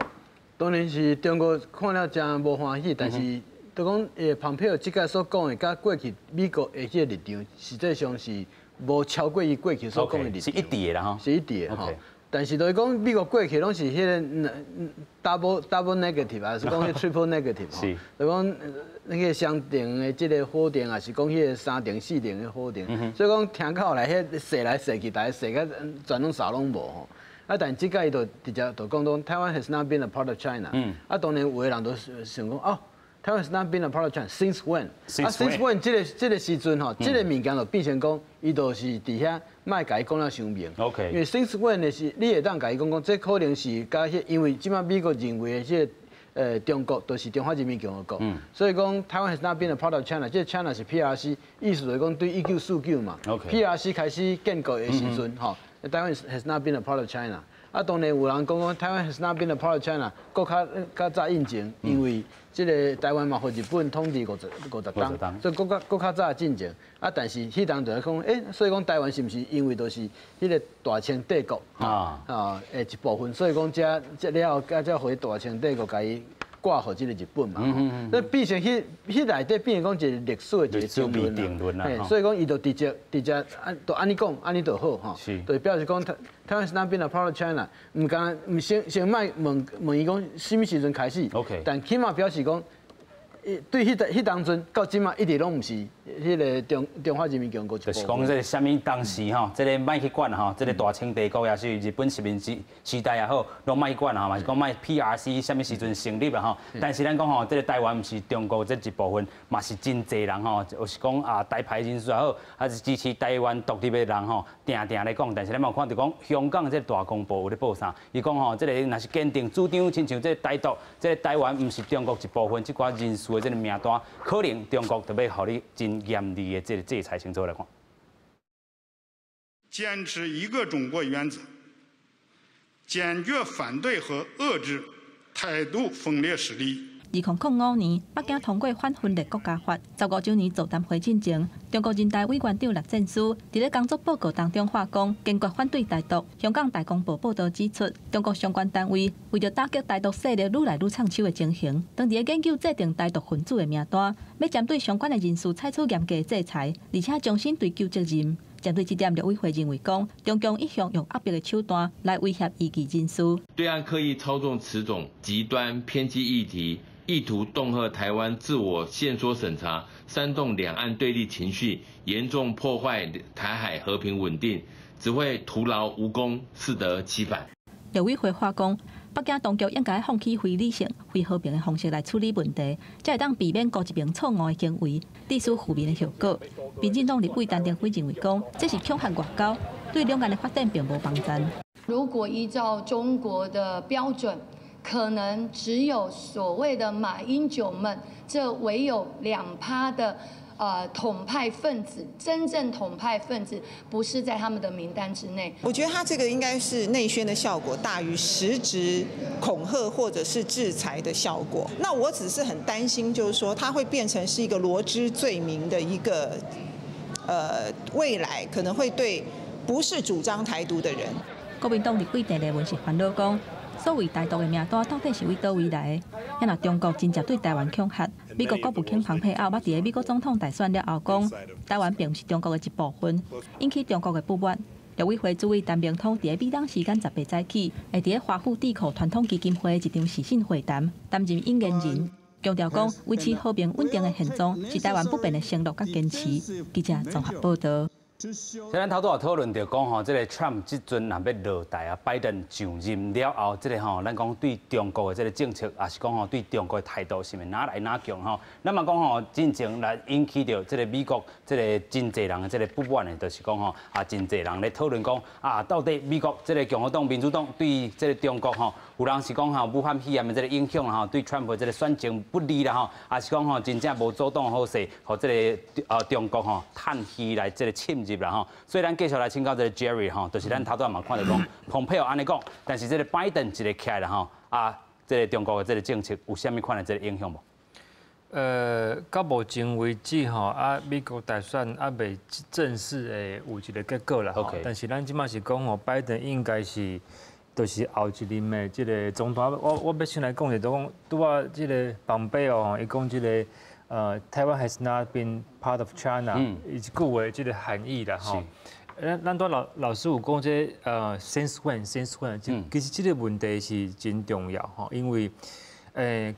[SPEAKER 2] 當然是中國看了誠無歡喜，但是就講蓬佩奧這擺所講的，佮過去美國的彼個立場，實際上是無超過伊過去所講的立場。
[SPEAKER 1] 是一致的啦吼。
[SPEAKER 2] 是一致的吼。但是就是講美國過去攏是彼个 double negative，還是講彼 triple negative 就講那个雙重的這个否定，還是講彼个三重四重的否定。所以講聽到來，彼踅來踅去，大家踅甲全攏啥攏無吼。啊，但這擺伊就直接就講講 Taiwan has not been a part of China。啊，當然有的人都想講哦，Taiwan has not been a part of China since when？啊，since when？這个時陣吼，這个物件就變成講，伊就是佇遐莫共伊講了傷明。 因為 since when 的是，你會當共伊講講，這可能是佮彼，因為這擺美國認為的這個中國就是中華人民共和國，所以講 Taiwan has not been a part of China，這个 China 是 PRC，意思就是講對1949嘛，PRC 開始建國的時陣，吼，Taiwan has not been a part of China。啊，當然有人講講 Taiwan has not been a part of China，閣較較早以前，因為這个台灣嘛，予日本統治五十冬，所以閣較閣較早進前。啊，但是彼當就講，欸，所以講台灣是毋是因為就是彼个大清帝國啊的一部分，所以講這這了後，才回大清帝國共伊割予這个日本嘛。所以變成彼彼內底變成講一个歷史的一個定論啦。所以講伊就直接直接按就按呢講，按呢就好吼。就表示講 Taiwan has not been a part of China，毋敢毋先先莫問問伊講啥物時陣開始。 但起碼表示講，對彼當陣到這擺一直攏毋是彼个中華人民共和國。
[SPEAKER 1] 就是講這个啥物當時吼，這个莫去管吼，這个大清帝國也是日本殖民時代也好，攏莫去管吼，嘛是講莫 PRC 啥物時陣成立啦吼。但是咱講吼，這个台灣毋是中國這一部分，嘛是真濟人吼，就是講啊台派人士也好，還是支持台灣獨立的人吼，定定咧講。但是咱嘛有看著講，香港這个大公報有咧報啥？伊講吼，這个若是堅定主張，親像這个台獨，這个台灣毋是中國一部分，這寡人士的這个名單，可能中國就欲予你真嚴厲的這个制裁，先做來看。
[SPEAKER 9] 堅持一個中國原則，堅決反對和遏制台獨分裂勢力。
[SPEAKER 10] 2005年，北京通過反分裂國家法。15週年座談會進前，中國人大委員長栗戰書佇咧工作報告當中話講，堅決反對台獨。香港大公報報導指出，中國相關單位為著打擊台獨勢力愈來愈插手的情形，當佇咧研究制定台獨分子的名單，欲針對相關的人士採取嚴格制裁，而且終身追究責任。針對這點，陸委會認為講，中共一向用壓迫的手段來威脅異議人士。
[SPEAKER 11] 對岸刻意操縱此種極端偏激議題。意圖恫嚇台灣自我限縮審查，煽動兩岸對立情緒，嚴重破壞台海和平穩定，只會徒勞無功，適得其反。
[SPEAKER 10] 陸委會話講，北京當局應該放棄非理性、非和平的方式來處理問題，才會當避免孤一邊錯誤的行為，致使負面的後果。民進黨立委陳亭妃認為講，這是恐嚇外交，對兩岸的發展並無幫助。
[SPEAKER 12] 如果依照中國的標準，可能只有所謂的馬英九們，這唯有2%的統派分子，真正統派分子不是在他們的名單之內。
[SPEAKER 13] 我覺得他這個應該是內宣的效果大於實質恐嚇或者是制裁的效果。那我只是很擔心，就是說它會變成是一個羅織罪名的一個，未來可能會對不是主張台獨的人。
[SPEAKER 10] 國民黨立委鄭麗文是煩惱講，所謂台獨的名單到底是為佗位來的？啊若中國真正對台灣恐嚇，美國國務卿蓬佩奧捌佇咧美國總統大選了後講，台灣並毋是中國的一部分，引起中國的不滿。陸委會主委陳明通佇咧美東時間18早起，會佇咧華府智庫傳統基金會一場視訊會談，擔任引言人，強調講維持和平穩定的現狀是台灣不變的承諾佮堅持。記者綜合報道。
[SPEAKER 1] 咱頭拄仔討論著講吼，這個 Trump 這陣若欲落台啊，拜登上任了後，這個吼，咱講對中國的這個政策，抑是講吼對中國的態度是毋是愈來愈強吼？咱嘛講吼，進前來引起著這個美國這個真濟人的這個不滿的，就是講吼啊，真濟人咧討論講啊，到底美國這個共和黨、民主黨對這個中國吼，有人是講吼武漢肺炎的這個影響吼，對川普這個選情不利啦吼，抑是講吼真正無阻擋好勢，予這個中國吼趁虛來這個滲入啦吼。所以咱繼續來請教這個 Jerry 吼，就是咱頭拄仔嘛看著講，蓬佩奧按呢講，但是這個拜登一個起來啦吼，啊，這個中國的這個政策有啥物款的這個影響無？
[SPEAKER 3] 到目前為止吼，啊，美國大選猶未正式的有一個結果啦。但是咱這馬是講吼，拜登應該是，就是後一任的這個總統。我欲先來講者，就講拄仔這個蓬佩奧吼，伊講這個Taiwan has not been part of China，伊一句話這個含義啦吼。咱拄老師有講這since when，since when，其實這個問題是真重要吼，因為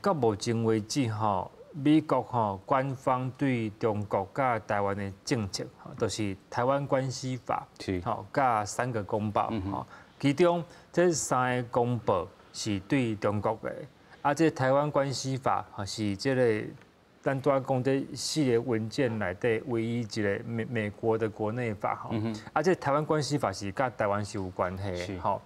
[SPEAKER 3] 到目前為止吼，美國吼官方對中國佮台灣的政策，就是台灣關係法，吼，佮三個公報，吼，其中這三個公報是對中國的，啊，這台灣關係法是這個咱拄仔講這四個文件內底唯一一個美國的國內法，吼，啊，這台灣關係法是佮台灣是有關係的，吼。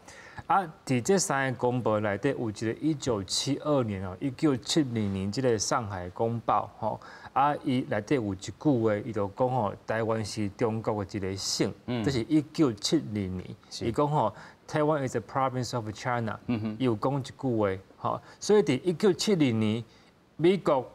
[SPEAKER 3] 啊，佇這三個公報內底有一個1972年哦，1972年這個上海公報吼，啊，伊內底有一句話，伊就講吼，台灣是中國的一個省，這是1972年，伊講吼，Taiwan is a province of China，伊有講一句話，吼，所以佇1972年，美國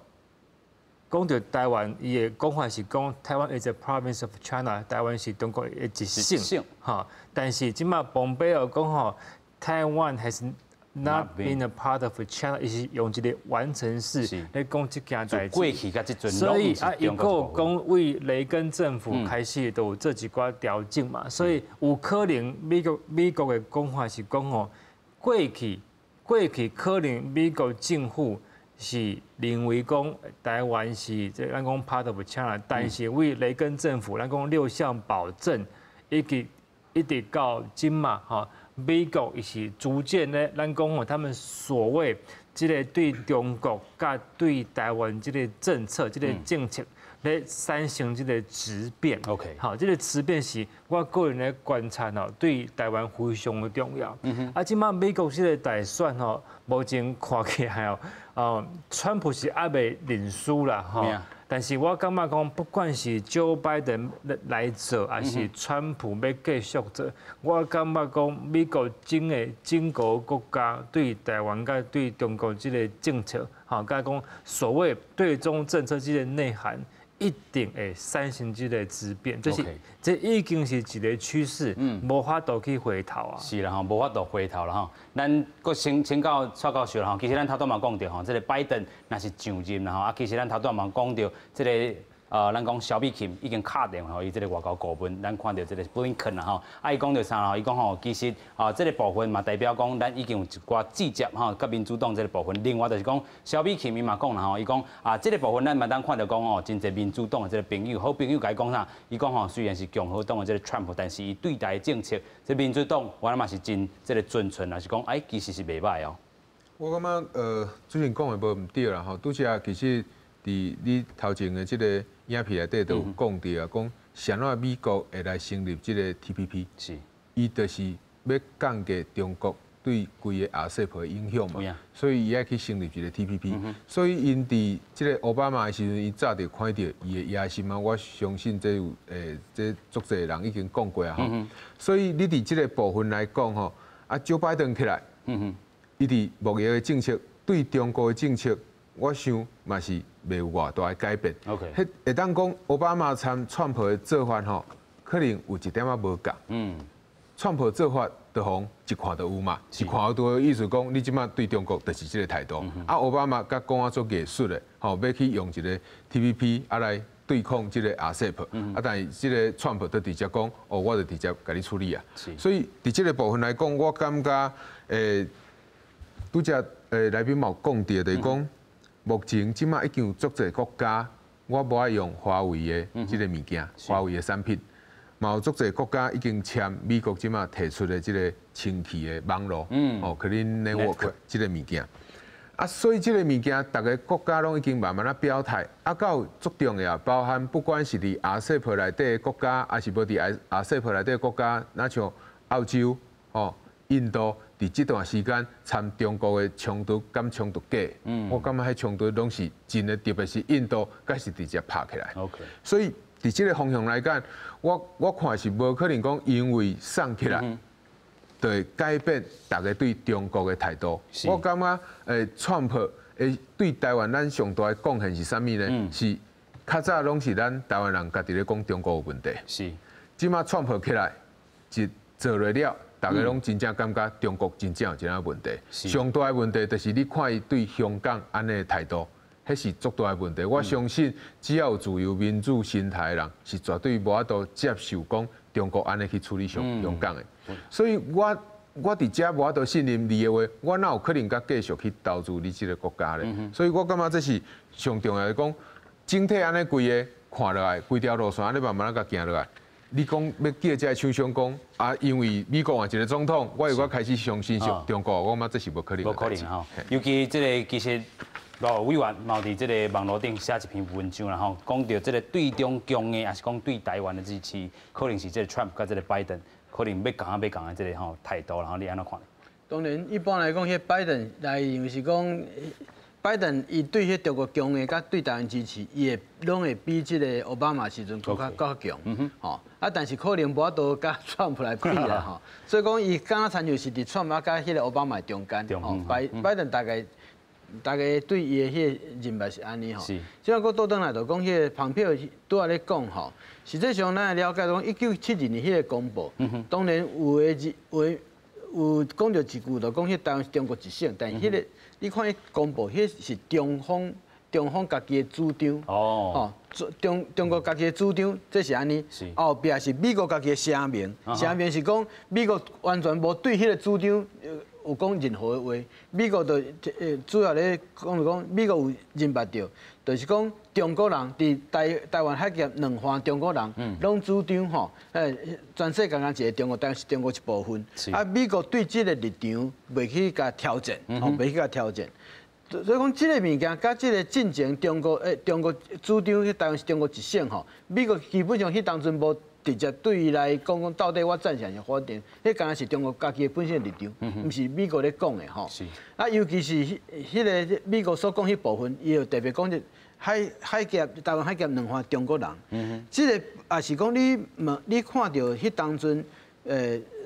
[SPEAKER 3] 講著台灣，伊的講法是講 Taiwan is a province of China，台灣是中國的一省，吼，但是這馬蓬佩奧講吼，Taiwan has not been a part of China，伊是用一個完成式來講這件代誌。
[SPEAKER 1] 過去佮這陣，
[SPEAKER 3] 所以啊，伊閣講為雷根政府開始都有做一寡調整嘛，所以有可能美國的講法是講吼，過去可能美國政府是認為講台灣是這咱講 part of China，但是為雷根政府咱講六項保證，以及一直到今嘛吼。美國伊是逐漸咧，咱講吼，他們所謂這個對中國佮對台灣這個政策、這個政策咧產生這個質變。 好，這個質變是我個人的觀察吼，對台灣非常的重要。啊，這馬美國這個大選吼，目前看起來哦，川普是猶未認輸啦，吼。但是我感覺講，不管是 Joe Biden 來做，抑是川普欲繼續做，我感覺講美國整個國家對台灣佮對中國這個政策，吼，佮講所謂對中政策這個內涵，一定會產生這個質變，這是這已經是一個趨勢，無法度去回頭啊。
[SPEAKER 1] 是啦吼，無法度回頭啦吼。咱閣先請教蔡教授啦吼，其實咱頭拄嘛講著吼，這個拜登若是上任啦吼，啊，其實咱頭拄嘛講著這個。咱講蕭美琴已經敲電話予伊這个外交顧問，咱看著這个布林肯啦吼，啊伊講著啥吼？伊講吼，其實啊，這个部分嘛代表講咱已經有一寡直接吼，佮民主黨這个部分。另外就是講蕭美琴伊嘛講啦吼，伊講啊，這个部分咱嘛當看著講吼，真濟民主黨的這个朋友，好朋友共伊講啥？伊講吼，雖然是共和黨的這个川普，但是伊對台政策，這民主黨我諗嘛是真這个尊順，也是講哎，其實是袂䆀哦。
[SPEAKER 8] 我感覺主持人講的無毋對啦吼，拄才其實佇你頭前的這个影片內底都有講著啊，講啥怎美國會來成立這个 TPP，伊就是欲降低中國對規个 RCEP 的影響嘛，所以伊愛去成立一个 TPP。所以𪜶佇這个奧巴馬的時陣，伊早就看著伊的野心啊，我相信這有這足濟人已經講過啊吼。所以你佇這个部分來講吼，啊，蔣拜登起來，伊佇貿易的政策對中國的政策，我想嘛是袂有偌大的改變。彼會當講奧巴馬參川普的做法吼，可能有一點仔無仝。川普做法就予人一看就有嘛，一看就有意思講，你這馬對中國就是這个態度。啊，奧巴馬佮講啊足藝術的，吼，欲去用一个 TPP 啊來對抗這个 RCEP，啊，但是這个川普就直接講，哦，我就直接共你處理啊。所以佇這个部分來講，我感覺拄才來賓嘛有講著，就是講目前這馬已經有足濟國家，我無愛用華為的這个物件，華為的產品，嘛有足濟國家已經簽美國這馬提出的這个清氣的網路，哦，Clean Network 這个物件。啊，所以這个物件，逐个國家攏已經慢慢仔表態，啊，閣有足重要，包含不管是佇 RCEP 內底的國家，抑是無佇 RCEP 內底的國家，若像澳洲、吼印度，佇這段時間參中國的衝突，敢衝突假？我感覺彼衝突攏是真的，特別是印度，閣是直接拍起來。所以佇這个方向來講，我看是無可能講因為送起來，就會改變逐家對中國的態度。我感覺，川普對台灣咱上大的貢獻是啥物呢？是較早攏是咱台灣人家己咧講中國有問題。這馬川普起來，一做落了，逐家攏真正感覺中國真正有這個問題。上大的問題就是你看伊對香港按呢的態度，彼是足大的問題。我相信只要有自由民主心態的人，是絕對無法度接受講中國按呢去處理香港的。所以我佇遮無法度信任你的話，我哪有可能閣繼續去投資你這个國家咧？所以我感覺這是上重要的講，整體按呢規个看落來，規條路線按呢慢慢仔共行落來。你講欲叫這个廠商講啊，因為美國換一个總統，我又閣開始相信中國，我感覺這是無可能。
[SPEAKER 1] 無可能吼，尤其這个其實羅委員嘛佇這个網路頂寫一篇文章啦吼，講著這个對中強硬，抑是講對台灣的支持，可能是這个 Trump 佮這个拜登，可能欲仝仔欲仝的這个吼態度，然後你按怎看？
[SPEAKER 2] 當然，一般來講，彼拜登來認為是講，拜登伊對彼中國強硬，佮對台灣支持，伊會攏會比這个奧巴馬時陣閣較閣較強，吼。啊，但是可能無法度佮川普來比啦，吼。所以講，伊敢若親像是佇川普佮彼个奧巴馬中間，吼。拜登大概對伊的彼个認為是按呢吼。這擺閣倒轉來就講，彼个蓬佩奧拄仔咧講吼，實際上咱來了解講，1972年彼个公報，當然有的有有講著一句，就講彼台灣是中國一省，但彼个你看彼公報，彼是中方家己的主張，哦，中國家己的主張，這是按呢。後壁是美國家己的聲明，聲明是講美國完全無對彼个主張有講任何的話。美國就主要咧講就講，美國有認捌著，就是講中國人佇台灣海峽兩岸中國人攏主張吼，全世界敢一个中國，但是中國一部分。啊，美國對這个立場袂去共調整，吼，袂去共調整。所以講，這个物件佮這个進前中國主張彼台灣是中國一省吼，美國基本上彼當陣無直接對伊來講講到底我贊成抑反對，彼敢若是中國家己的本身的立場，毋是美國咧講的吼。啊，尤其是彼个美國所講彼部分，伊又特別講著海峽台灣海峽兩岸中國人，這个也是講你問你看著彼當陣，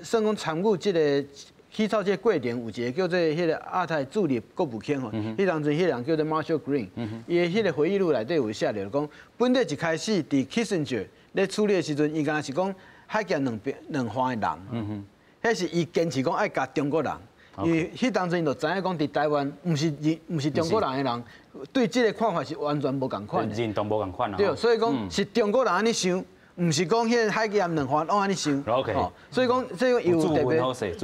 [SPEAKER 2] 算講參與這个起草這个過程，有一个叫做彼个亞太助理國務卿吼，彼當陣彼个人叫做 Marshall Green，伊的彼个回憶錄內底有寫著講，本來一開始佇 Kissinger 咧處理的時陣，伊敢若是講海峽兩邊兩岸的人，彼是伊堅持講愛共中國人，因為彼當陣就知影講佇台灣毋是毋是中國人的人，對這个看法是完全無仝款的。
[SPEAKER 1] 認同無仝款啊。
[SPEAKER 2] 對，所以講是中國人按呢想，毋是講彼个海峽兩岸攏按呢想。 所以講這个有特別，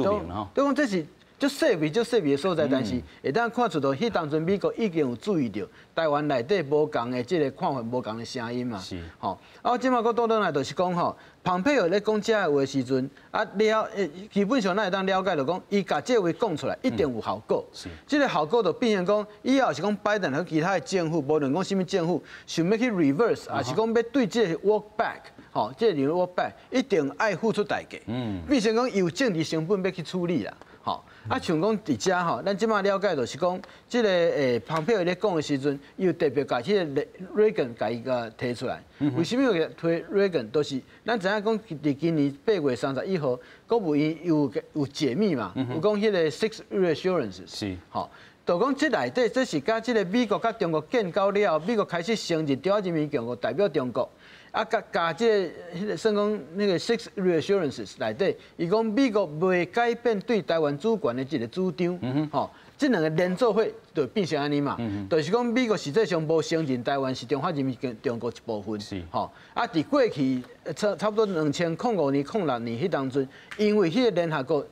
[SPEAKER 2] 對講這是足細微、足細微的所在，但是會當看出到，彼當陣美國已經有注意著台灣內底無仝的這个看法、無仝的聲音嘛。吼，啊，我這馬閣倒轉來就是講吼，蓬佩奧咧講這个話的時陣，啊了，基本上咱會當了解就講，伊共這个話講出來，一定有效果。這个效果就變成講，以後是講拜登和其他的政府，無論講啥物政府，想欲去 reverse，抑是講欲對這个 walk back，吼，這个 walk back，一定愛付出代價。變成講有政治成本欲去處理啦。吼，啊，像講佇遮吼，咱這馬了解就是講，這个蓬佩奧咧講的時陣，伊有特別共彼个 Reagan 共伊共提出來。為啥物會提 Reagan？就是咱知影講，佇今年8月31號，國務院有解密嘛，有講彼个 Six Reassurances。吼，就講這內底，這是佮這个美國佮中國建交了後，美國開始承認中華人民共和國代表中國。啊，共共這个彼个算講那个 Six Reassurances 內底，伊講美國袂改變對台灣主權的這个主張，吼，這兩个連做伙就變成按呢嘛，就是講美國實際上無承認台灣是中華人民共和國一部分，吼，啊，佇過去差不多2005年、06年彼當陣，因為彼个聯合國，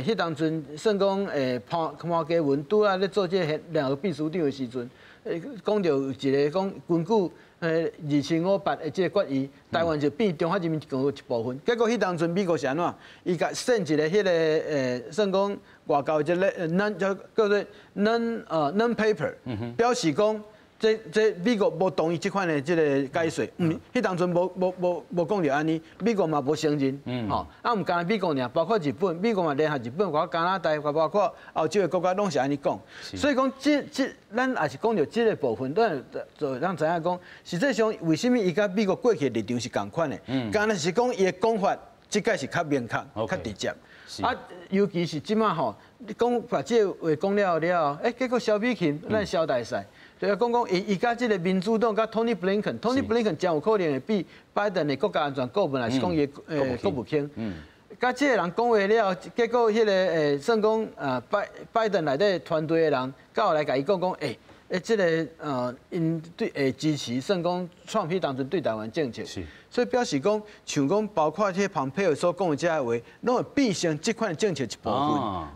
[SPEAKER 2] 彼當陣算講潘基文拄仔咧做這个聯合國秘書長的時陣，講著有一个講根據2758的這个決議，台灣就變中華人民共和國一部分。結果彼當陣美國是按怎？伊共 send 一个彼个算講外交這个 non 叫做 non paper，表示講這美國無同意這款的這个解說。毋，彼當陣無講著按呢，美國嘛無承認。吼，啊，毋干焦美國爾，包括日本，美國嘛聯合日本，包括加拿大，包括歐洲的國家攏是按呢講。所以講，這咱也是講著這个部分，咱就咱知影講，實際上為啥物伊佮美國過去的立場是仝款的？敢若是講伊的講法，這擺是較明確、較直接。啊，尤其是這馬吼，你講把這个話講了了後，結果蕭美琴，咱蕭大使，就講講伊佮這个民主黨佮 Tony Blinken，Tony Blinken 真有可能會比拜登的國家安全顧問，還是講伊的國務卿。佮這个人講話了後，結果彼个算講啊拜登內底團隊的人，到來共伊講講，這个𪜶對會支持算講川普當陣對台灣政策。所以表示講，像講包括這蓬佩奧所講的這个話，攏會變成這款政策一部分。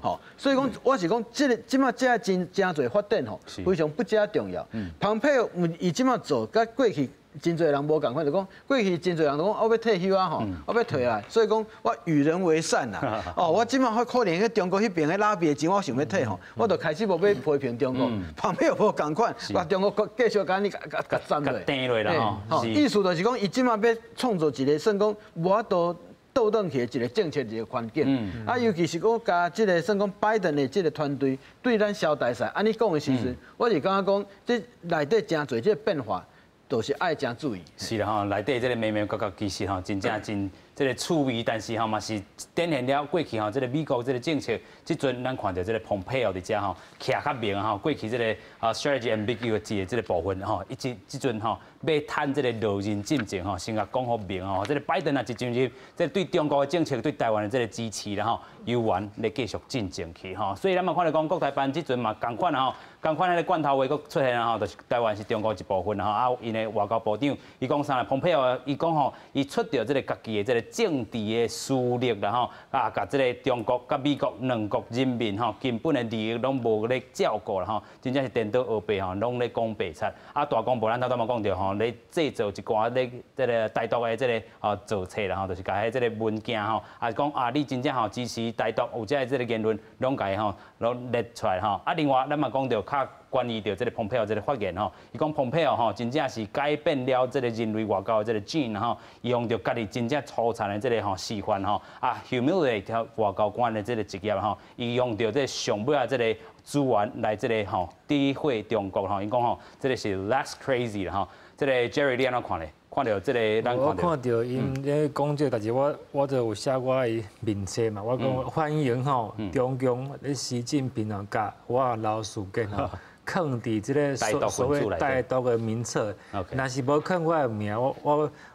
[SPEAKER 2] 吼，所以講，我是講，這个這馬這真真濟發展吼，非常不遮重要。蓬佩奧伊這馬做，佮過去真濟人無仝款，就講過去真濟人就講我欲退休啊吼，我欲退來，所以講我與人為善啦。哦，我這馬可能去中國彼邊的拉比的錢，我想欲退吼，我就開始無欲批評中國。蓬佩奧無仝款，共中國繼續共你共共斬落。
[SPEAKER 1] 釘落啦吼。
[SPEAKER 2] 意思就是講，伊這馬欲創造一个算講無法度倒轉去的一个政策一个環境。啊，尤其是講共這个算講拜登的這个團隊對咱蕭大使按呢講的時陣，我是感覺講這內底真濟這个變化，都是愛誠注意。
[SPEAKER 1] 是啦吼，內底這个眉眉角角其實吼，真正真這个趣味，但是吼嘛是展現了過去吼這个美國這个政策，這陣咱看著這个蓬佩奧佇遮吼徛較明吼，過去這个啊 strategy ambiguity 的這个部分吼，伊這這陣吼欲趁這个落任進前吼，先共講予明吼，這个拜登啊一進入，這對中國的政策對台灣的這个支持啦吼，猶原咧繼續進前去吼，所以咱嘛看著講國台辦這陣嘛仝款吼，仝款彼个罐頭話閣出現啊吼，就是台灣是中國一部分吼，啊，𪜶的外交部長伊講啥咧？蓬佩奧伊講吼，伊出著這个家己的這個政治的私利啦吼，啊，共這个中國佮美國兩國人民吼根本的利益攏無咧照顧啦吼，真正是顛倒烏白吼，攏咧講白賊。啊，大公報咱頭拄嘛講著吼，咧製造一寡咧這个台獨的這个吼造冊啦吼，就是共彼這个文件吼，啊講啊你真正吼支持台獨有這个這个言論，攏共伊吼攏列出來吼。啊，另外咱嘛講著較關於著這个蓬佩奧這个發言吼，伊講蓬佩奧吼真正是改變了這个人類外交的這个 gene 吼，伊用著家己真正粗殘的這个吼示範吼，啊 humiliate 外交官的這个職業吼，伊用著這个上尾仔這个資源來這个吼詆毀中國吼，伊講吼這个是 that's crazy 啦吼，這个 Jerry 你按怎看咧？看著這个，咱
[SPEAKER 3] 我看著𪜶咧講這个代誌，我就有寫我的面冊嘛，我講歡迎吼中共咧習近平啊，共我老事件吼，囥佇這个所謂台獨的名冊，若是無囥我的名，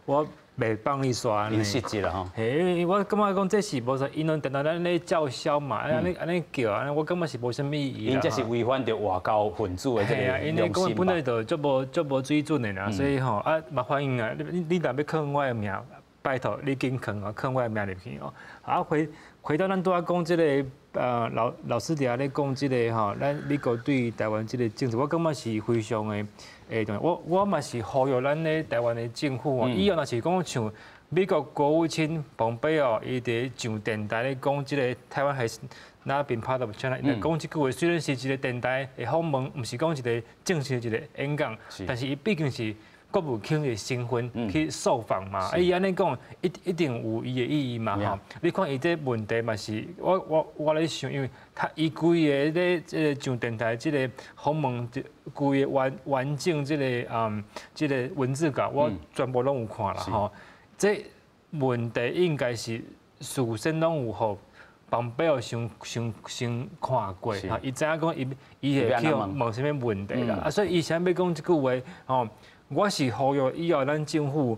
[SPEAKER 3] 我袂放你煞
[SPEAKER 1] 呢。失职啦吼。
[SPEAKER 3] 嘿，我感覺講這是無啥，𪜶攏定定咱咧叫囂嘛，按呢按呢叫，按呢我感覺是無啥物意義。
[SPEAKER 1] 𪜶這是違反著外交分子的這個
[SPEAKER 3] 良心。𪜶講本來就足無足無水準的啦，所以吼啊嘛歡迎啊，你若欲囥我的名，拜託你緊囥哦，囥我的名入去哦。啊回到咱拄仔講這个老師佇遐咧講這个吼，咱美國對台灣這个政策，我感覺是非常的會，我嘛是呼籲咱咧台灣的政府哦，以後若是講像美國國務卿蓬佩奧，伊佇上電台咧講這个台灣 has not been part of China，講這句話雖然是一个電台的訪問，毋是講一个正式的一个演講，但是伊畢竟是國務卿的身份去受訪嘛，啊伊按呢講，一定有伊的意義嘛吼。你看伊這問題嘛是，我咧想，因為他伊規个咧這个上電台這个訪問，規个完整這个文字稿，我全部攏有看啦吼。這問題應該是事先攏有予蓬佩奧先先先看過，哈，伊知影講伊會去問啥物問題啦，啊，所以伊啥欲講這句話，吼。我是呼籲以後咱政府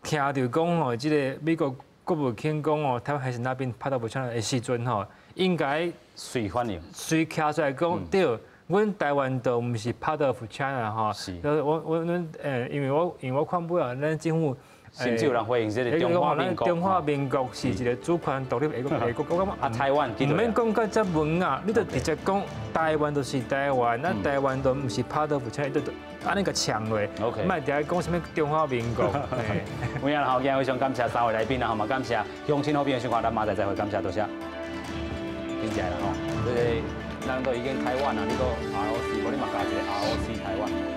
[SPEAKER 3] 聽著講吼，這个美國國務卿講哦，台灣 has not been part of China 的時陣吼，應該
[SPEAKER 1] 隨反應，
[SPEAKER 3] 隨徛出來講對，阮台灣都毋是 part of China 吼。我阮因為我看尾後咱政府。
[SPEAKER 1] 甚至有人歡迎這个中華民國。
[SPEAKER 3] 中華民國是一个主權獨立的國，我感覺
[SPEAKER 1] 啊，台灣
[SPEAKER 3] 毋免講甲遮文啊，你就直接講台灣就是台灣，咱台灣都毋是 part of China，就按呢共嗆落。
[SPEAKER 1] 莫
[SPEAKER 3] 佇遐講啥物中華民國。
[SPEAKER 1] 有影好，今日非常感謝三位來賓啦，好嘛，感謝鄉親好朋友收看，咱明仔載再會，感謝多謝。真正啦吼，這个人都已經台灣啦，你閣 ROC，無你嘛加一个 ROC 台灣。